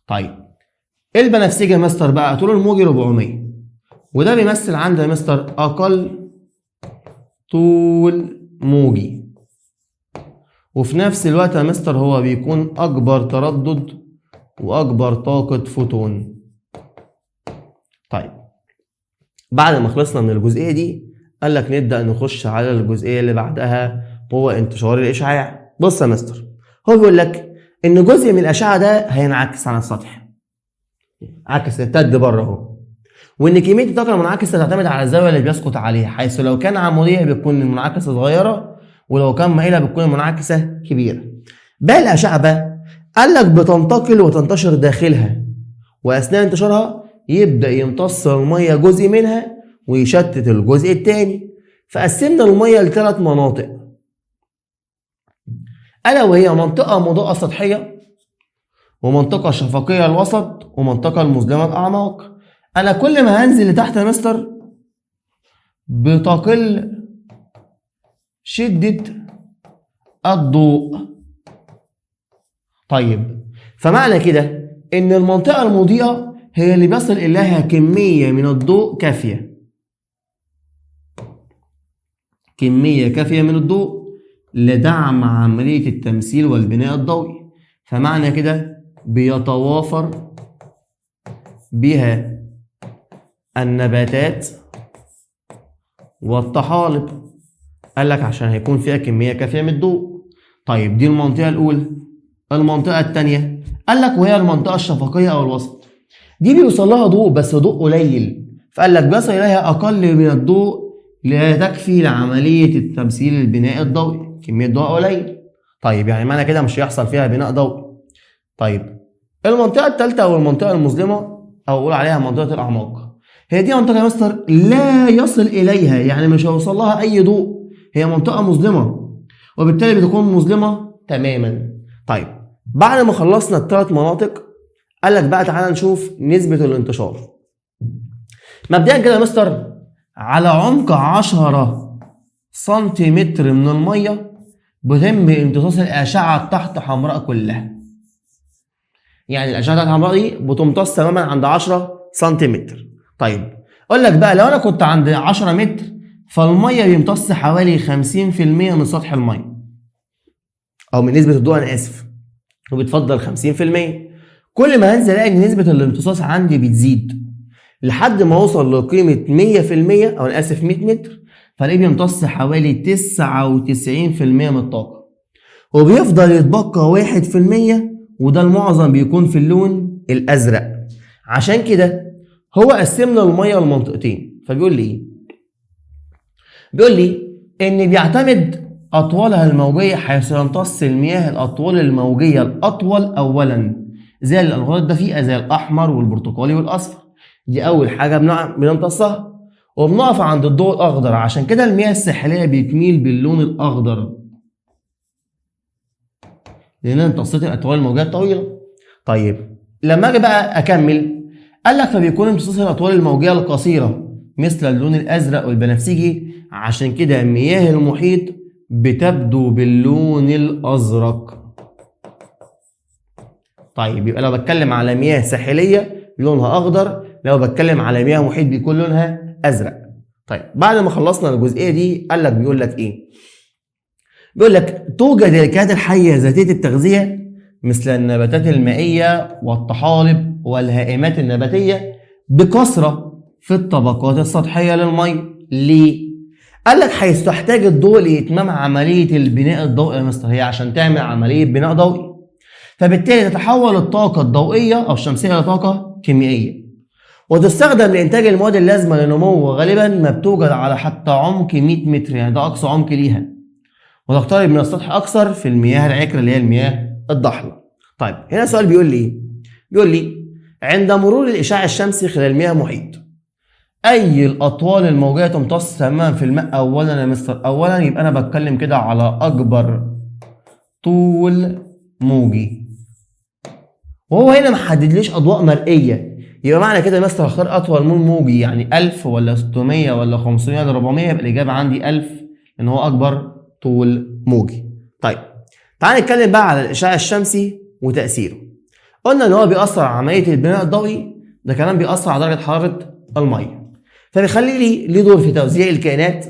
طيب البنفسجي يا مستر بقى طول الموجي 400، وده بيمثل عندي يا مستر أقل طول موجي، وفي نفس الوقت يا مستر هو بيكون أكبر تردد واكبر طاقة فوتون. طيب بعد ما خلصنا من الجزئية دي قال لك نبدا نخش على الجزئية اللي بعدها، وهو انتشار الاشعاع. بص يا مستر، هو بيقول لك ان جزء من الاشعة ده هينعكس على السطح، عكس ارتد بره اهو، وان كمية الطاقة المنعكسه تعتمد على الزاوية اللي بيسقط عليها، حيث لو كان عموديه بتكون المنعكسه صغيرة، ولو كان مائلة بتكون المنعكسه كبيرة. باقي الاشعة بقى قال لك بتنتقل وتنتشر داخلها، واثناء انتشارها يبدا يمتص المية جزء منها ويشتت الجزء الثاني. فقسمنا المية لثلاث مناطق، الا وهي منطقة مضاءة سطحية، ومنطقة شفقيه الوسط، ومنطقة المظلمة الاعماق. انا كل ما هنزل لتحت يا مستر بتقل شده الضوء. طيب فمعنى كده ان المنطقة المضيئة هي اللي بيصل اليها كمية من الضوء كافيه، كمية كافيه من الضوء لدعم عملية التمثيل والبناء الضوئي. فمعنى كده بيتوافر بها النباتات والطحالب، قال لك عشان هيكون فيها كمية كافية من الضوء. طيب دي المنطقة الأولى. المنطقة الثانية قال لك وهي المنطقة الشفقية أو الوسط، دي بيوصل لها ضوء بس ضوء قليل، فقال لك بيصل إليها أقل من الضوء لا تكفي لعملية التمثيل البناء الضوئي، كمية ضوء قليل. طيب يعني معنى كده مش هيحصل فيها بناء ضوئي. طيب المنطقة الثالثة أو المنطقة المظلمة أو أقول عليها منطقة الأعماق، هي دي منطقة يا مستر لا يصل إليها، يعني مش هيوصل لها أي ضوء، هي منطقة مظلمة وبالتالي بتكون مظلمة تماما. طيب بعد ما خلصنا الثلاث مناطق قال لك بقى تعالى نشوف نسبة الانتشار. مبدئيا كده يا مستر على عمق 10 سنتيمتر من المية بيتم امتصاص الأشعة تحت حمراء كلها. يعني الأشعة تحت حمراء دي بتمتص تماما عند 10 سنتيمتر. طيب أقول لك بقى لو أنا كنت عند 10 متر فالمية بيمتص حوالي 50% من سطح المية، أو من نسبة الضوء أنا آسف، وبتفضل 50%. كل ما هنزل ألاقي إن نسبة الامتصاص عندي بتزيد لحد ما أوصل لقيمة 100%، أو أنا آسف 100 متر، فلاقيه بيمتص حوالي 99% من الطاقة، وبيفضل يتبقى 1%، وده المعظم بيكون في اللون الأزرق. عشان كده هو قسمنا المية لمنطقتين. فبيقول لي إيه؟ بيقول لي إن بيعتمد أطوالها الموجية حيث يمتص المياه الأطوال الموجية الأطول أولا، زي الألوان الدفيئة زي الأحمر والبرتقالي والأصفر، دي أول حاجة بنمتصها، وبنقف عند الضوء الأخضر. عشان كده المياه الساحلية بتميل باللون الأخضر لأن امتصت الأطوال الموجية الطويلة. طيب لما أجي بقى أكمل قال لك فبيكون امتصاص الأطوال الموجية القصيرة مثل اللون الأزرق والبنفسجي، عشان كده مياه المحيط بتبدو باللون الأزرق. طيب يبقى لو بتكلم على مياه ساحلية لونها أخضر، لو بتكلم على مياه محيط بيكون لونها أزرق. طيب بعد ما خلصنا الجزئية دي قال لك بيقول لك إيه؟ بيقول لك توجد الكائنات الحية ذاتية التغذية مثل النباتات المائية والطحالب والهائمات النباتية بكثرة في الطبقات السطحية للمية. ليه؟ قال لك حيث تحتاج الضوء لإتمام عملية البناء الضوئي يا مستر، هي عشان تعمل عملية بناء ضوئي، فبالتالي تتحول الطاقة الضوئية أو الشمسية إلى طاقة كيميائية، وتستخدم لإنتاج المواد اللازمة للنمو، وغالبا ما بتوجد على حتى عمق 100 متر، يعني ده أقصى عمق ليها، وتقترب من السطح أكثر في المياه العكرة اللي هي المياه الضحلة. طيب هنا سؤال بيقول لي إيه؟ بيقول لي عند مرور الإشعاع الشمسي خلال مياه محيط أي الأطوال الموجية تمتص تماما في الماء أولا يا مستر؟ أولا يبقى أنا بتكلم كده على أكبر طول موجي، وهو هنا ما حددليش أضواء مرئية، يبقى معنى كده يا مستر هختار أطول مول موجي، يعني 1000 ولا 600 ولا 500 ولا 400، يبقى الإجابة عندي 1000 إن هو أكبر طول موجي. طيب تعال نتكلم بقى على الإشعاع الشمسي وتأثيره. قلنا إن هو بيأثر على عملية البناء الضوئي، ده كمان بيأثر على درجة حرارة المية، فبيخلي لي ليه دور في توزيع الكائنات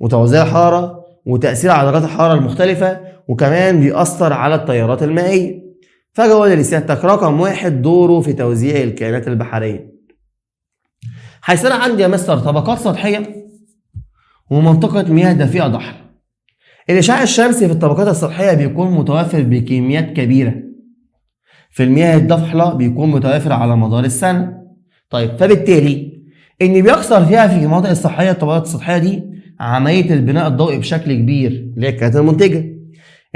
وتوزيع الحرارة وتأثير على درجات الحرارة المختلفة، وكمان بيأثر على التيارات المائية. فجاة قول لسيادتك رقم 1 دوره في توزيع الكائنات البحرية. حيث انا عندي يا مستر طبقات سطحية ومنطقة مياه دافئه ضحله. الاشعاع الشمسي في الطبقات السطحية بيكون متوفر بكميات كبيرة، في المياه الضحله بيكون متوفر على مدار السنة. طيب فبالتالي ان بيكثر فيها في المناطق السطحية الطبقات السطحية دي عملية البناء الضوئي بشكل كبير اللي هي الكائنات المنتجة.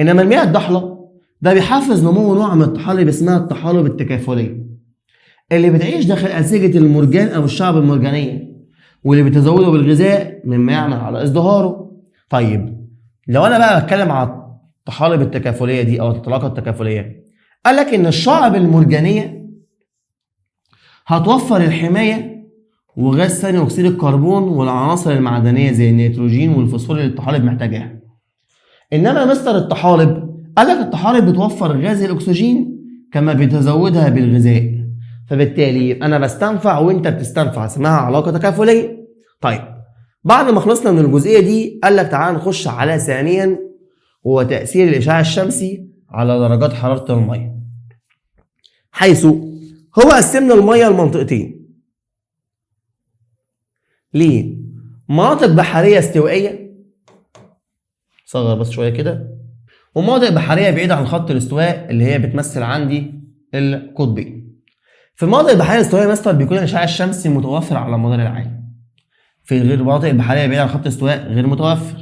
انما المياه الضحله ده بيحفز نمو نوع من الطحالب اسمها الطحالب التكافليه، اللي بتعيش داخل انسجة المرجان او الشعب المرجانيه، واللي بتزوده بالغذاء مما يعمل على ازدهاره. طيب لو انا بقى بتكلم على الطحالب التكافليه دي او الطلاقه التكافليه، قال لك ان الشعب المرجانيه هتوفر الحماية وغاز ثاني اكسيد الكربون والعناصر المعدنية زي النيتروجين والفوسفور اللي الطحالب محتاجاها. انما مستر الطحالب قال لك الطحالب بتوفر غاز الاكسجين كما بتزودها بالغذاء، فبالتالي انا بستنفع وانت بتستنفع، اسمها علاقة تكافليه. طيب بعد ما خلصنا من الجزئية دي قال لك تعال نخش على ثانيا، وهو تاثير الاشعاع الشمسي على درجات حرارة المية. حيث هو قسمنا المية لمنطقتين، ليه؟ مناطق بحرية استوائيه، صغر بس شوية كده، ومناطق بحرية بعيدة عن خط الاستواء اللي هي بتمثل عندي القطبين. في المناطق البحرية الاستوائيه مستر بيكون الاشعاع الشمسي متوفر على مدار العام، في غير المناطق البحرية بعيدة عن خط الاستواء غير متوفر،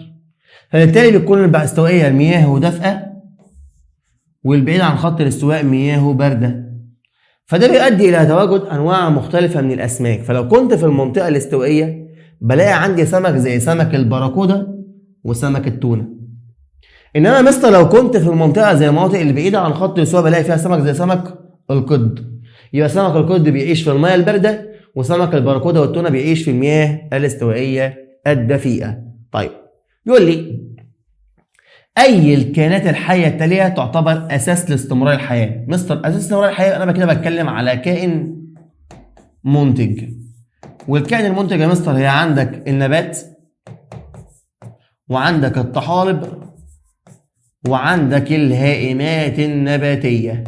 فبالتالي بتكون الاستوائيه مياهه دافئه والبعيد عن خط الاستواء مياهه باردة، فده بيؤدي الى تواجد انواع مختلفة من الاسماك. فلو كنت في المنطقة الاستوائيه بلاقي عندي سمك زي سمك الباراكودا وسمك التونه، انما مستر لو كنت في المنطقة زي المناطق اللي بعيدة عن خط الاستواء بلاقي فيها سمك زي سمك القد. يبقى سمك القد بيعيش في المياه البارده، وسمك الباراكودا والتونه بيعيش في المياه الاستوائيه الدفيئه. طيب يقول لي اي الكائنات الحية التالية تعتبر اساس لاستمرار الحياة؟ مستر اساس استمرار الحياة انا كده بتكلم على كائن منتج، والكائن المنتج يا مستر هي عندك النبات وعندك الطحالب وعندك الهائمات النباتية.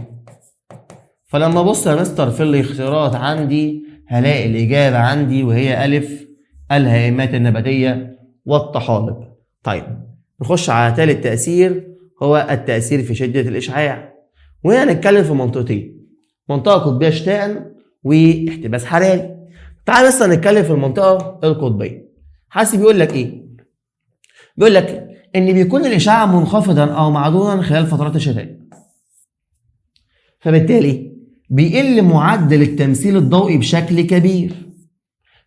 فلما ابص يا مستر في الاختيارات عندي هلاقي الاجابة عندي وهي الف، الهائمات النباتية والطحالب. طيب نخش على ثالث تاثير، هو التاثير في شده الاشعاع. وهنا هنتكلم في منطقتين، منطقة قطبيه شتاء واحتباس حراري. تعال بس نتكلم في المنطقة القطبيه. حاسب بيقول لك ايه؟ بيقول لك ان بيكون الاشعاع منخفضا او معدوما خلال فترات الشتاء، فبالتالي بيقل معدل التمثيل الضوئي بشكل كبير،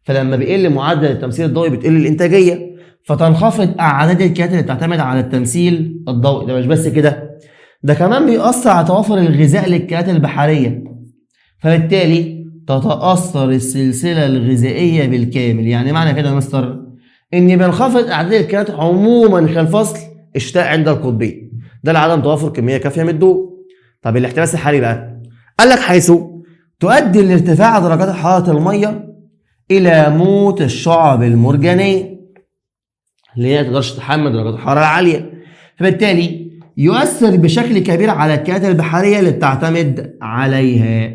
فلما بيقل معدل التمثيل الضوئي بتقل الانتاجية، فتنخفض اعداد الكائنات اللي بتعتمد على التمثيل الضوئي. ده مش بس كده، ده كمان بيأثر على توافر الغذاء للكائنات البحرية، فبالتالي تتأثر السلسلة الغذائية بالكامل. يعني معنى كده يا مستر ان بينخفض اعداد الكائنات عموما خلال فصل الشتاء عند القطبين، ده لعدم توافر كمية كافيه من الضوء. طب الاحتباس الحراري بقى قال لك حيث تؤدي لارتفاع درجات حرارة المية الى موت الشعب المرجانيه اللي هي ما تقدرش تتحمل درجات الحرارة العالية، فبالتالي يؤثر بشكل كبير على الكائنات البحرية اللي بتعتمد عليها.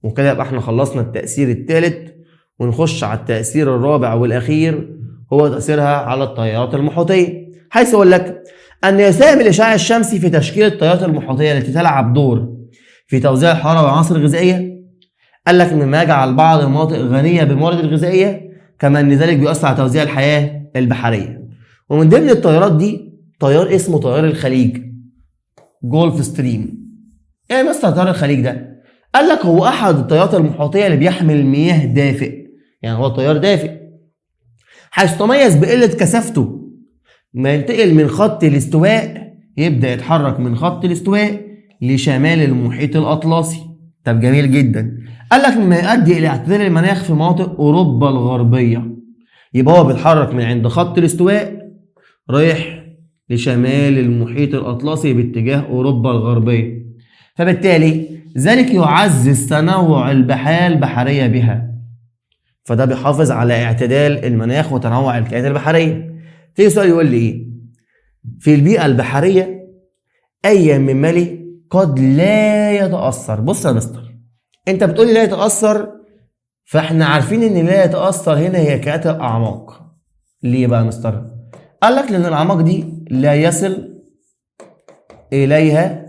وكده يبقى احنا خلصنا التأثير الثالث، ونخش على التأثير الرابع والأخير، هو تأثيرها على التيارات المحيطية. حيث يقول لك أن يساهم الإشعاع الشمسي في تشكيل التيارات المحيطية التي تلعب دور في توزيع الحرارة والعناصر الغذائية. قال لك مما يجعل بعض المناطق غنية بالموارد الغذائية، كما أن ذلك بيؤثر على توزيع الحياة البحرية. ومن ضمن التيارات دي تيار اسمه تيار الخليج، Gulf Stream. ايه مثلا تيار الخليج ده؟ قال لك هو احد التيارات المحيطيه اللي بيحمل مياه دافئ، يعني هو تيار دافئ، حيث تميز بقلة كثافته، ما ينتقل من خط الاستواء، يبدا يتحرك من خط الاستواء لشمال المحيط الاطلسي. طب جميل جدا. قال لك مما يؤدي الى اعتدال المناخ في مناطق اوروبا الغربية. يبقى هو بيتحرك من عند خط الاستواء رايح لشمال المحيط الاطلسي باتجاه اوروبا الغربية، فبالتالي ذلك يعزز تنوع البحار البحرية بها، فده بيحافظ على اعتدال المناخ وتنوع الكائنات البحرية. تيجي سؤال يقول لي ايه؟ في البيئة البحرية اي من مالي قد لا يتاثر. بص يا مستر، انت بتقولي لا يتاثر، فاحنا عارفين ان لا يتاثر هنا هي كائنات الاعماق. ليه بقى يا مستر؟ قال لك لان الاعماق دي لا يصل اليها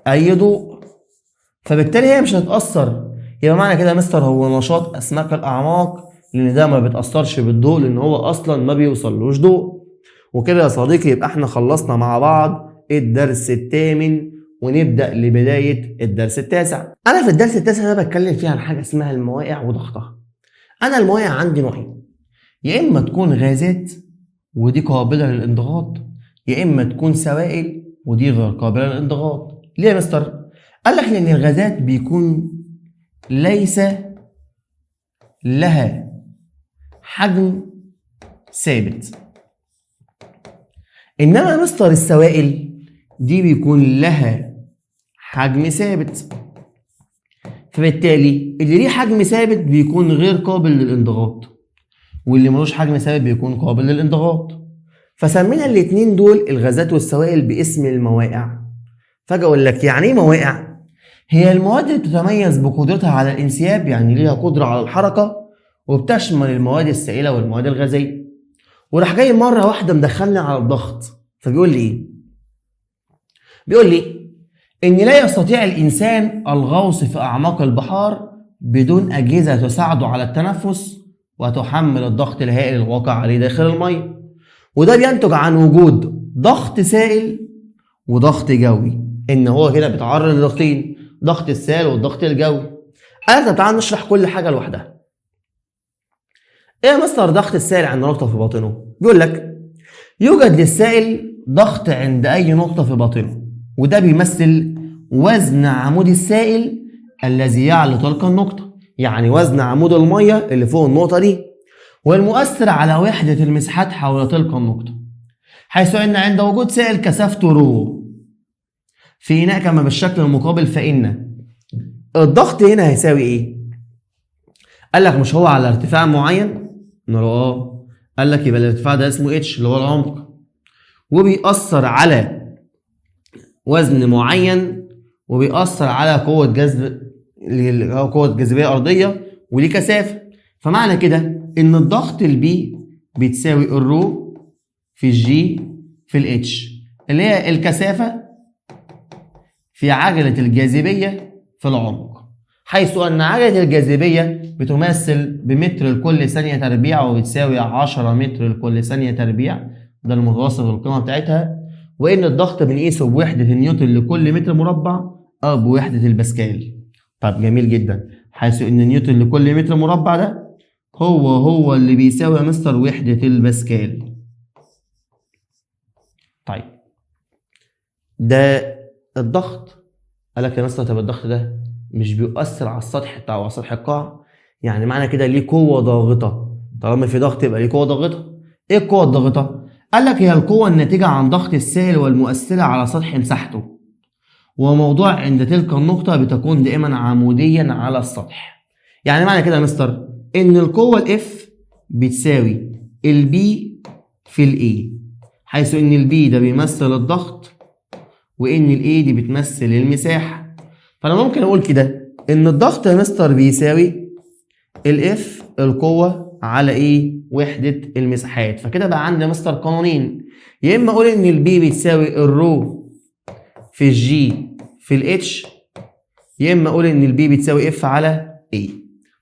اي ضوء، فبالتالي هي مش هتتاثر. يبقى معنى كده يا مستر هو نشاط اسماك الاعماق، لان ده ما بيتاثرش بالضوء، لان هو اصلا ما بيوصلوش ضوء. وكده يا صديقي يبقى احنا خلصنا مع بعض الدرس الثامن، ونبدا لبداية الدرس التاسع. انا في الدرس التاسع ده بتكلم فيه عن حاجة اسمها الموائع وضغطها. انا الموائع عندي نوعين، يا اما تكون غازات ودي قابله للانضغاط، يا اما تكون سوائل ودي غير قابله للانضغاط. ليه يا مستر؟ قال لك لان الغازات بيكون ليس لها حجم ثابت، انما يا مستر السوائل دي بيكون لها حجم ثابت، فبالتالي اللي ليه حجم ثابت بيكون غير قابل للانضغاط، واللي ملوش حجم ثابت بيكون قابل للانضغاط. فسمينا الاتنين دول الغازات والسوائل باسم الموائع. فجأة اقول لك يعني ايه موائع؟ هي المواد اللي بتتميز بقدرتها على الانسياب، يعني ليها قدرة على الحركة، وبتشمل المواد السائلة والمواد الغازية. وراح جاي مرة واحدة مدخلني على الضغط، فبيقول لي ايه؟ بيقول لي ان لا يستطيع الانسان الغوص في اعماق البحار بدون اجهزة تساعده على التنفس وتحمل الضغط الهائل الواقع عليه داخل المية، وده بينتج عن وجود ضغط سائل وضغط جوي، ان هو كده بيتعرض لضغطين، ضغط السائل والضغط الجوي. انا طب تعال نشرح كل حاجة لوحدها. ايه يا مستر ضغط السائل عند نقطة في باطنه؟ بيقول لك يوجد للسائل ضغط عند اي نقطة في باطنه، وده بيمثل وزن عمود السائل الذي يعلو تلك النقطة، يعني وزن عمود المية اللي فوق النقطة دي، والمؤثر على وحده المساحات حول تلك النقطة، حيث ان عند وجود سائل كثافته رو في اناء كما بالشكل المقابل، فان الضغط هنا هيساوي ايه؟ قال لك مش هو على ارتفاع معين؟ نقول اه. قال لك يبقى الارتفاع ده اسمه اتش اللي هو العمق، وبيأثر على وزن معين، وبيأثر على قوة جذب اللي هو قوة جاذبية أرضية، وليه كثافة. فمعنى كده إن الضغط ال P بتساوي ال rho في ال g في ال h، اللي هي الكثافة في عجلة الجاذبية في العمق، حيث أن عجلة الجاذبية بتمثل بمتر لكل ثانية تربيع، وبتساوي 10 متر لكل ثانية تربيع، ده المتوسط القيمة بتاعتها. وإن الضغط بنقيسه بوحدة النيوتن لكل متر مربع أو بوحدة الباسكال. طب جميل جدا، حيث إن نيوتن لكل متر مربع ده هو اللي بيساوي يا مستر وحدة الباسكال. طيب ده الضغط. قال لك يا مستر طب الضغط ده مش بيؤثر على السطح بتاعه على سطح القاع، يعني معنى كده ليه قوة ضاغطة، طالما في ضغط يبقى ليه قوة ضاغطة. ايه القوة الضاغطة؟ قال لك هي القوة الناتجة عن ضغط السائل والمؤثرة على سطح مساحته، وموضوع عند تلك النقطة بتكون دائما عموديا على السطح. يعني معنى كده يا مستر ان القوة ال F بتساوي ال P في ال A، حيث ان ال P ده بيمثل الضغط وان ال A دي بتمثل المساحة. فانا ممكن اقول كده ان الضغط يا مستر بيساوي ال F القوة على ايه؟ وحدة المساحات. فكده بقى عندي مستر قانونين، يا اما اقول ان ال P بتساوي ال rho في ال g في ال h، يا اما اقول ان ال P بتساوي F على A.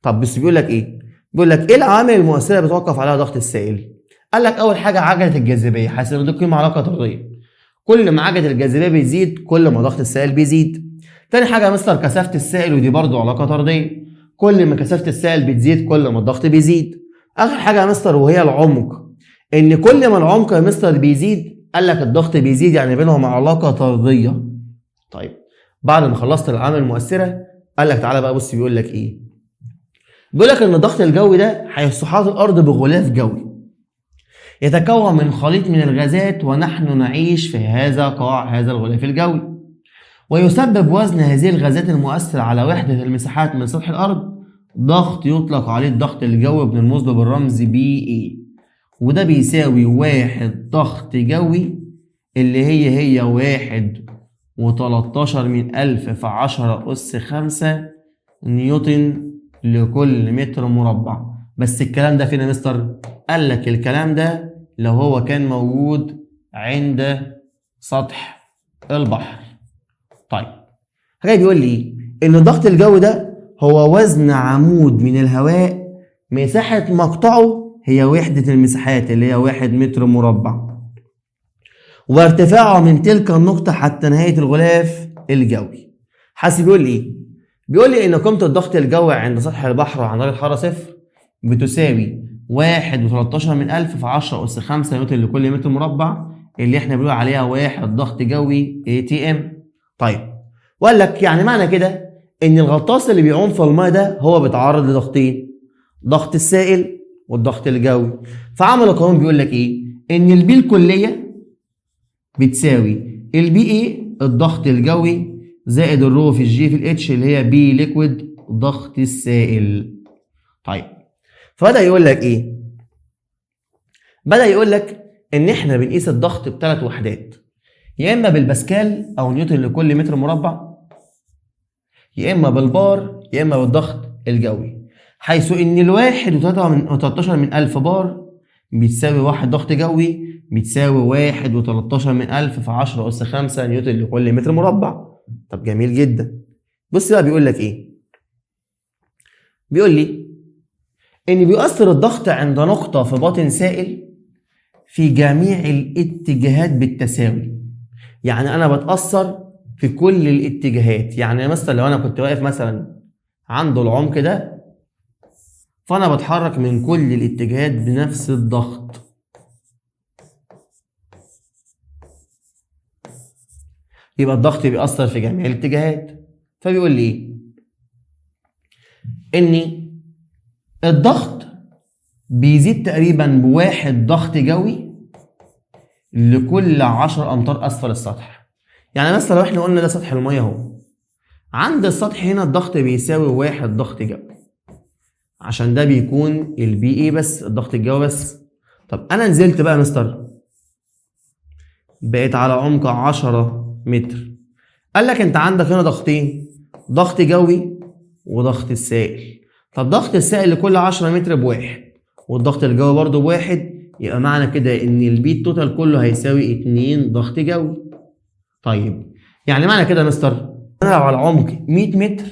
طب بس بيقول لك ايه؟ بيقول لك ايه العوامل المؤثرة بتوقف عليها ضغط السائل؟ قال لك اول حاجة عجله الجاذبية، حيث ان دي قيمة علاقة طرديه، كل ما عجله الجاذبية بتزيد كل ما ضغط السائل بيزيد. تاني حاجة يا مستر كثافة السائل، ودي برضو علاقة طرديه، كل ما كثافة السائل بتزيد كل ما الضغط بيزيد. اخر حاجة يا مستر وهي العمق، ان كل ما العمق يا مستر بيزيد قال لك الضغط بيزيد، يعني بينهم علاقة طرديه. طيب بعد ما خلصت العوامل المؤثرة قال لك تعالى بقى بص، بيقول لك ايه؟ بيقول لك ان الضغط الجوي ده هيحاط الارض بغلاف جوي يتكون من خليط من الغازات، ونحن نعيش في هذا قاع هذا الغلاف الجوي، ويسبب وزن هذه الغازات المؤثر على وحدة المساحات من سطح الأرض ضغط يطلق عليه الضغط الجوي، بنرمز له بالرمز P A، وده بيساوي واحد ضغط جوي اللي هي و13 من ألف في 10 أس 5 نيوتن لكل متر مربع. بس الكلام ده فين يا مستر؟ قال لك الكلام ده لو هو كان موجود عند سطح البحر. طيب حاجة بيقول لي إن الضغط الجوي ده هو وزن عمود من الهواء مساحة مقطعه هي وحدة المساحات اللي هي 1 متر مربع، وارتفاعه من تلك النقطة حتى نهاية الغلاف الجوي. حاسب بيقول لي إيه؟ بيقول لي إن قيمة الضغط الجوي عند سطح البحر وعند درجة حرارة صفر بتساوي 1.13 من ألف في 10 أس 5 نيوتن لكل متر مربع، اللي إحنا بنقول عليها 1 ضغط جوي ATM. طيب وقال لك يعني معنى كده إن الغطاس اللي بيعوم في الماء ده هو بيتعرض لضغطين، ضغط السائل والضغط الجوي. فعمل قانون بيقول لك إيه؟ إن ال P الكلية بتساوي ال P A الضغط الجوي زائد ال rho في ال g في ال h اللي هي P liquid ضغط السائل. طيب فبدأ يقول لك ايه؟ بدأ يقول لك ان احنا بنقيس الضغط بثلاث وحدات، يا اما بالباسكال او نيوتن لكل متر مربع، يا اما بالبار، يا اما بالضغط الجوي، حيث ان الواحد وتلتاشر من ألف بار بتساوي 1 ضغط جوي بتساوي 1.13 من ألف في 10 أس 5 نيوتن لكل متر مربع. طب جميل جدا. بص بقى بيقول لك ايه؟ بيقول لي ان بيؤثر الضغط عند نقطة في باطن سائل في جميع الاتجاهات بالتساوي. يعني انا بتأثر في كل الاتجاهات. يعني مثلا لو انا كنت واقف مثلا عند العمق ده، فانا بتحرك من كل الاتجاهات بنفس الضغط. يبقى الضغط بيأثر في جميع الاتجاهات. فبيقول لي ايه؟ ان الضغط بيزيد تقريبا ب1 ضغط جوي لكل 10 امتار اسفل السطح. يعني مثلا لو احنا قلنا ده سطح المية اهو، عند السطح هنا الضغط بيساوي 1 ضغط جوي، عشان ده بيكون ال P A بس، الضغط الجوي بس. طب انا نزلت بقى يا مستر، بقيت على عمق 10 متر. قال لك انت عندك هنا ضغطين، ضغط جوي وضغط السائل. طب ضغط السائل لكل 10 متر ب1، والضغط الجوي برضه ب1، يبقى معنى كده ان ال P total كله هيساوي 2 ضغط جوي. طيب يعني معنى كده يا مستر انا لو على عمق 100 متر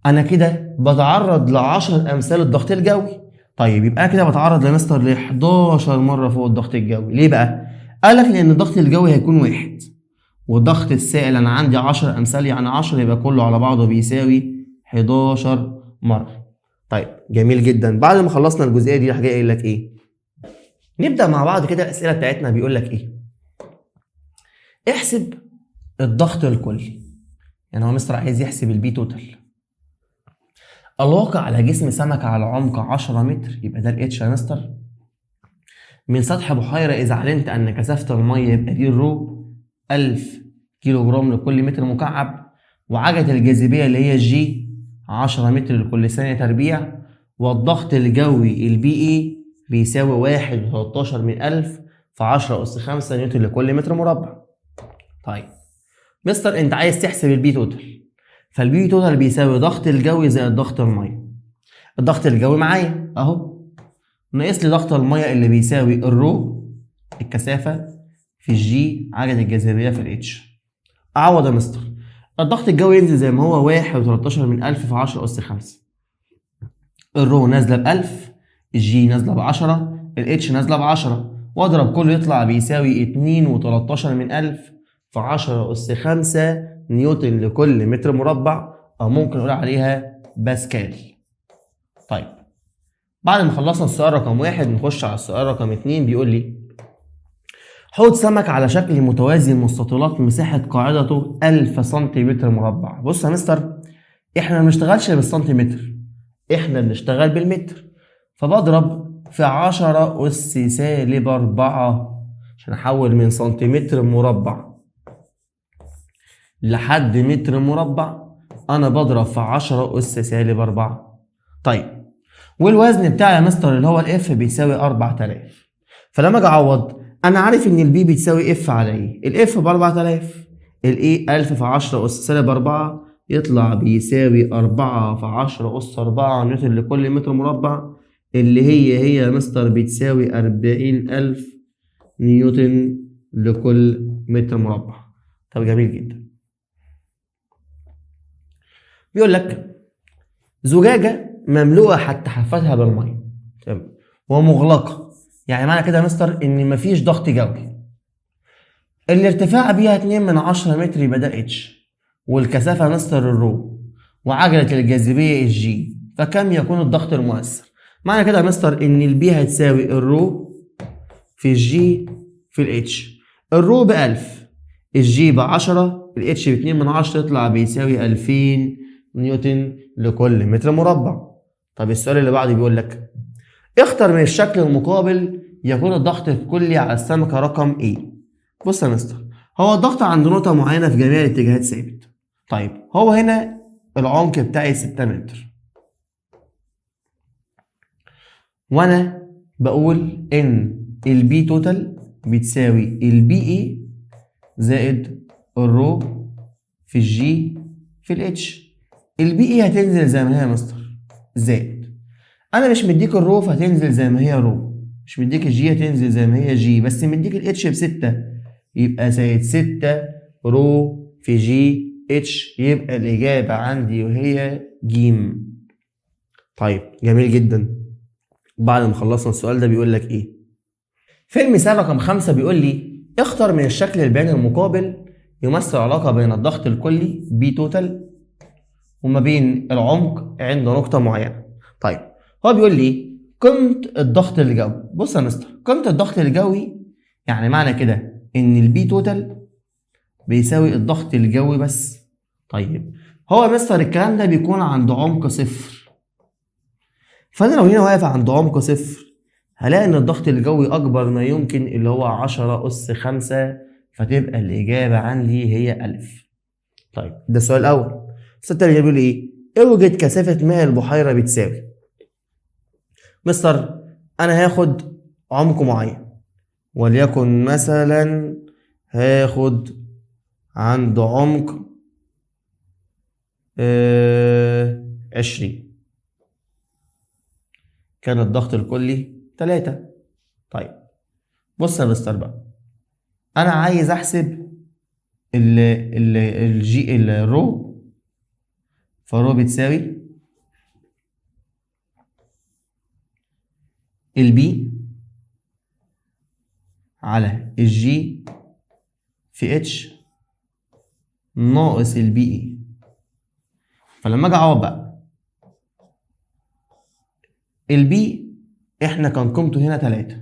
انا كده بتعرض ل 10 امثال الضغط الجوي. طيب يبقى انا كده بتعرض لمستر ل 11 مرة فوق الضغط الجوي. ليه بقى؟ قال لك لان الضغط الجوي هيكون 1، والضغط السائل انا عندي 10 امثال، يعني 10 يبقى كله على بعضه بيساوي 11 مرة. طيب جميل جدا. بعد ما خلصنا الجزئية دي راح جاي قايل لك ايه؟ نبدا مع بعض كده الاسئلة بتاعتنا. بيقول لك ايه؟ احسب الضغط الكلي. يعني هو مستر عايز يحسب ال P total الواقع على جسم سمكة على عمق 10 متر، يبقى ده ال h يا مستر، من سطح بحيرة إذا علمت أن كثافة المية يبقى دي ال rho 1000 كيلو جرام لكل متر مكعب، وعجلة الجاذبية اللي هي g 10 متر لكل ثانية تربيع، والضغط الجوي ال P A بيساوي 1.13 من ألف في 10 أس 5 نيوتن لكل متر مربع. طيب مستر أنت عايز تحسب ال P total، فال P total بيساوي ضغط الجوي زائد ضغط المية. الضغط الجوي معايا أهو، ناقص لي ضغط المية اللي بيساوي ال rho الكثافة في ال g عجلة الجاذبية في ال h. أعوض يا مستر، الضغط الجوي ينزل زي ما هو 1.13 من ألف في 10 أس 5، ال rho نازلة ب 1000، ال g نازلة ب 10، ال h نازلة ب 10، واضرب كله يطلع بيساوي 2.13 من ألف في 10 أس 5 نيوتن لكل متر مربع، أو ممكن نقول عليها باسكال. طيب بعد ما خلصنا السؤال رقم 1 نخش على السؤال رقم 2. بيقول لي حوض سمك على شكل متوازي المستطيلات مساحة قاعدته 1000 سنتيمتر مربع. بص يا مستر، احنا ما بنشتغلش بالسنتيمتر، احنا بنشتغل بالمتر، فبضرب في 10 أس سالب 4 عشان احول من سنتيمتر مربع لحد متر مربع، انا بضرب في 10 أس سالب 4. طيب والوزن بتاعي يا مستر اللي هو ال F بيساوي 4000، فلما اجي اعوض انا عارف ان ال P بتساوي F على A، ال F ب 4000، ال A 1000 في 10 أس سالب 4 يطلع بيساوي 4 في 10 أس 4 نيوتن لكل متر مربع، اللي هي يا مستر بتساوي 40,000 نيوتن لكل متر مربع. طب جميل جدا. بيقول لك زجاجة مملوءة حتى حافتها بالمية، تمام، ومغلقة، يعني معنى كده يا مستر إن مفيش ضغط جوي. الارتفاع بيها 2.8 متر يبقى ده H، والكثافة مستر ال rho، وعجلة الجاذبية ال G، فكم يكون الضغط المؤثر؟ معنى كده يا مستر إن ال P هتساوي ال rho في ال G في ال H. ال rho ب1000، ال G ب10، ال H ب2.8، يطلع بيساوي 2000 نيوتن لكل متر مربع. طب السؤال اللي بعده بيقول لك اختر من الشكل المقابل يكون الضغط الكلي على السمكة رقم A. بص يا مستر، هو الضغط عند نقطة معينة في جميع الاتجاهات ثابت. طيب هو هنا العمق بتاعي 6 متر، وانا بقول ان ال P total بتساوي ال P A زائد ال rho في ال G في ال H. ال P A هتنزل زي ما هي يا مستر، زائد انا مش مديك ال rho فهتنزل زي ما هي rho، مش مديك ال G هتنزل زي ما هي G، بس مديك ال H ب6 يبقى زائد 6 rho في G H، يبقى الإجابة عندي وهي جيم. طيب جميل جدا. بعد ما خلصنا السؤال ده بيقول لك إيه؟ في المثال رقم 5 بيقول لي اختر من الشكل البياني المقابل يمثل علاقة بين الضغط الكلي P total وما بين العمق عند نقطة معينة. طيب هو بيقول لي قيمة الضغط الجوي. بص يا مستر، قيمة الضغط الجوي يعني معنى كده إن ال P total بيساوي الضغط الجوي بس. طيب هو يا مستر الكلام ده بيكون عند عمق صفر، فأنا لو هنا واقف عند عمق صفر هلاقي إن الضغط الجوي أكبر ما يمكن اللي هو 10 أس 5، فتبقى الإجابة عندي هي ألف. طيب ده السؤال الأول. السؤال التاني بيقول إيه؟ اوجد كثافة ماء البحيرة بتساوي. مستر أنا هاخد عمق معين، وليكن مثلا هاخد عند عمق 20، كان الضغط الكلي 3. طيب بص يا مستر بقى، أنا عايز أحسب ال ال ال G ال rho، ف rho بتساوي ال P على ال G في H ناقص ال P A. فلما اجي اعوض بقى ال P احنا كان قيمته هنا 3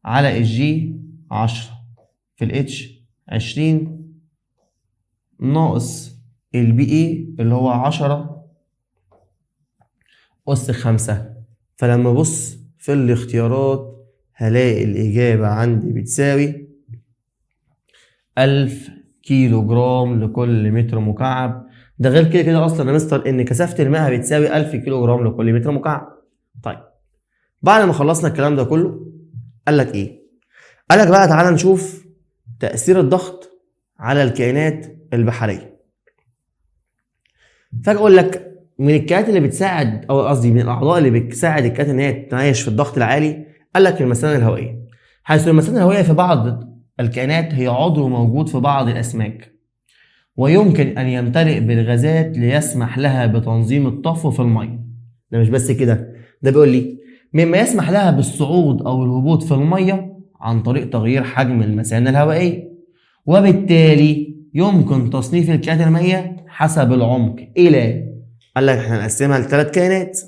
على ال G 10 في ال H 20 ناقص ال P A اللي هو 10 أس 5. فلما ابص في الاختيارات هلاقي الإجابة عندي بتساوي 1000 كيلو جرام لكل متر مكعب. ده غير كده كده أصلا يا مستر إن كثافة الماء بتساوي 1000 كيلو جرام لكل متر مكعب. طيب بعد ما خلصنا الكلام ده كله قال لك إيه؟ قال لك بقى تعالى نشوف تأثير الضغط على الكائنات البحرية. فاجي أقول لك من الكائنات اللي بتساعد، أو قصدي من الأعضاء اللي بتساعد الكائنات إن هي تعيش في الضغط العالي، قال لك المثانة الهوائية. حيث المثانة الهوائية في بعض الكائنات هي عضو موجود في بعض الأسماك، ويمكن أن يمتلئ بالغازات ليسمح لها بتنظيم الطفو في المية. ده مش بس كده، ده بيقول لي مما يسمح لها بالصعود أو الهبوط في المية عن طريق تغيير حجم المثانة الهوائية، وبالتالي يمكن تصنيف الكائنات المائية حسب العمق إلى، قال لك احنا هنقسمها لثلاث كائنات: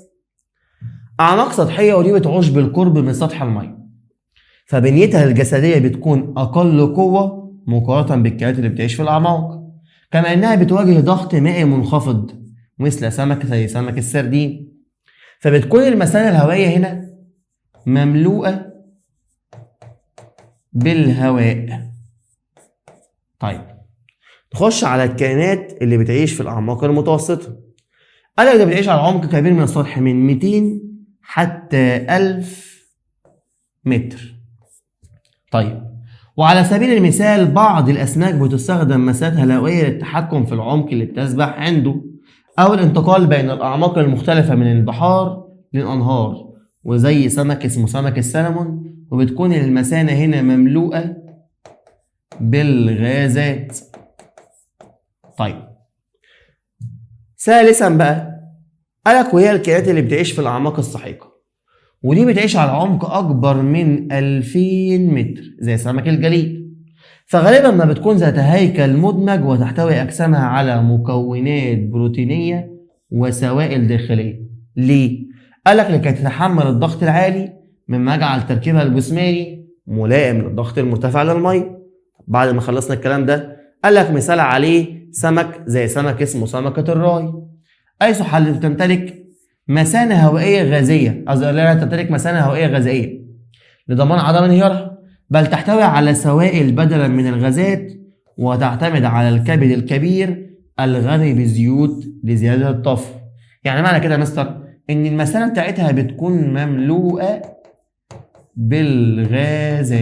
أعماق سطحية ودي بتعوش بالقرب من سطح المية، فبنيتها الجسدية بتكون أقل قوة مقارنة بالكائنات اللي بتعيش في الأعماق، كما إنها بتواجه ضغط مائي منخفض مثل سمك زي سمك السردين، فبتكون المثانة الهوائية هنا مملوءة بالهواء. طيب نخش على الكائنات اللي بتعيش في الأعماق المتوسطة. قال لك ده بتعيش على عمق كبير من السطح من 200 حتى 1000 متر. طيب وعلى سبيل المثال بعض الأسماك بتستخدم مساتها الهوائية للتحكم في العمق اللي بتسبح عنده، أو الانتقال بين الأعماق المختلفة من البحار للأنهار، وزي سمك اسمه سمك السلمون، وبتكون المثانة هنا مملوءة بالغازات. طيب ثالثا بقى قالك وهي الكائنات اللي بتعيش في الأعماق السحيقة، ودي بتعيش على عمق أكبر من 2000 متر زي سمك الجليد، فغالبا ما بتكون ذات هيكل مدمج وتحتوي أجسامها على مكونات بروتينية وسوائل داخلية. ليه؟ قالك لكي تتحمل الضغط العالي، مما يجعل تركيبها الجسماني ملائم للضغط المرتفع للمية. بعد ما خلصنا الكلام ده قالك مثال عليه سمك زي سمك اسمه سمكة الراي، أيث حل تمتلك مثانة هوائية غازية، قصدي لا تمتلك مثانة هوائية غازية لضمان عدم انهيارها، بل تحتوي على سوائل بدلا من الغازات، وتعتمد على الكبد الكبير الغني بالزيوت لزيادة الطفو. يعني معنى كده يا مستر إن المثانة بتاعتها بتكون مملوءة بالغازات.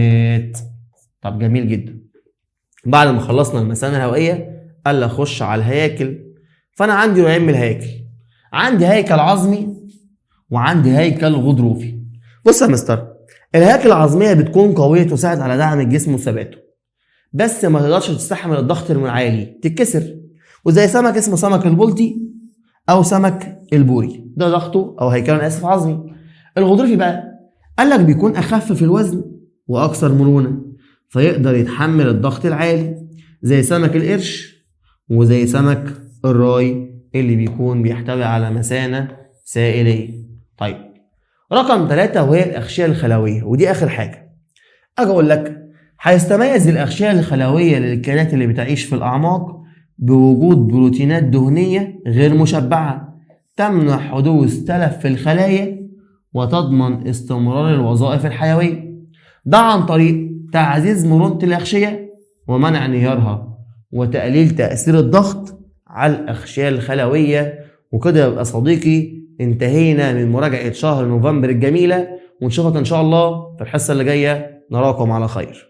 طب جميل جدا. بعد ما خلصنا المثانة الهوائية قال لي اخش على الهياكل. فأنا عندي نوعين من الهياكل، عندي هيكل عظمي وعندي هيكل غضروفي. بص يا مستر، الهياكل العظمية بتكون قوية تساعد على دعم الجسم وثباته، بس ما تقدرش تستحمل الضغط العالي، تتكسر. وزي سمك اسمه سمك البلطي أو سمك البوري، ده ضغطه أو هيكله أنا آسف عظمي. الغضروفي بقى قال لك بيكون أخف في الوزن وأكثر مرونة، فيقدر يتحمل الضغط العالي زي سمك القرش وزي سمك الراي اللي بيكون بيحتوي على مثانة سائلية. طيب رقم 3 وهي الأغشية الخلوية، ودي آخر حاجة. أجي أقول لك هيستميز الأغشية الخلوية للكائنات اللي بتعيش في الأعماق بوجود بروتينات دهنية غير مشبعة تمنع حدوث تلف في الخلايا وتضمن استمرار الوظائف الحيوية، ده عن طريق تعزيز مرونة الأغشية ومنع انهيارها وتقليل تأثير الضغط على الأغشية الخلوية. وكده يبقى صديقي انتهينا من مراجعة شهر نوفمبر الجميلة، ونشوفك إن شاء الله في الحصة اللي جاية. نراكم على خير.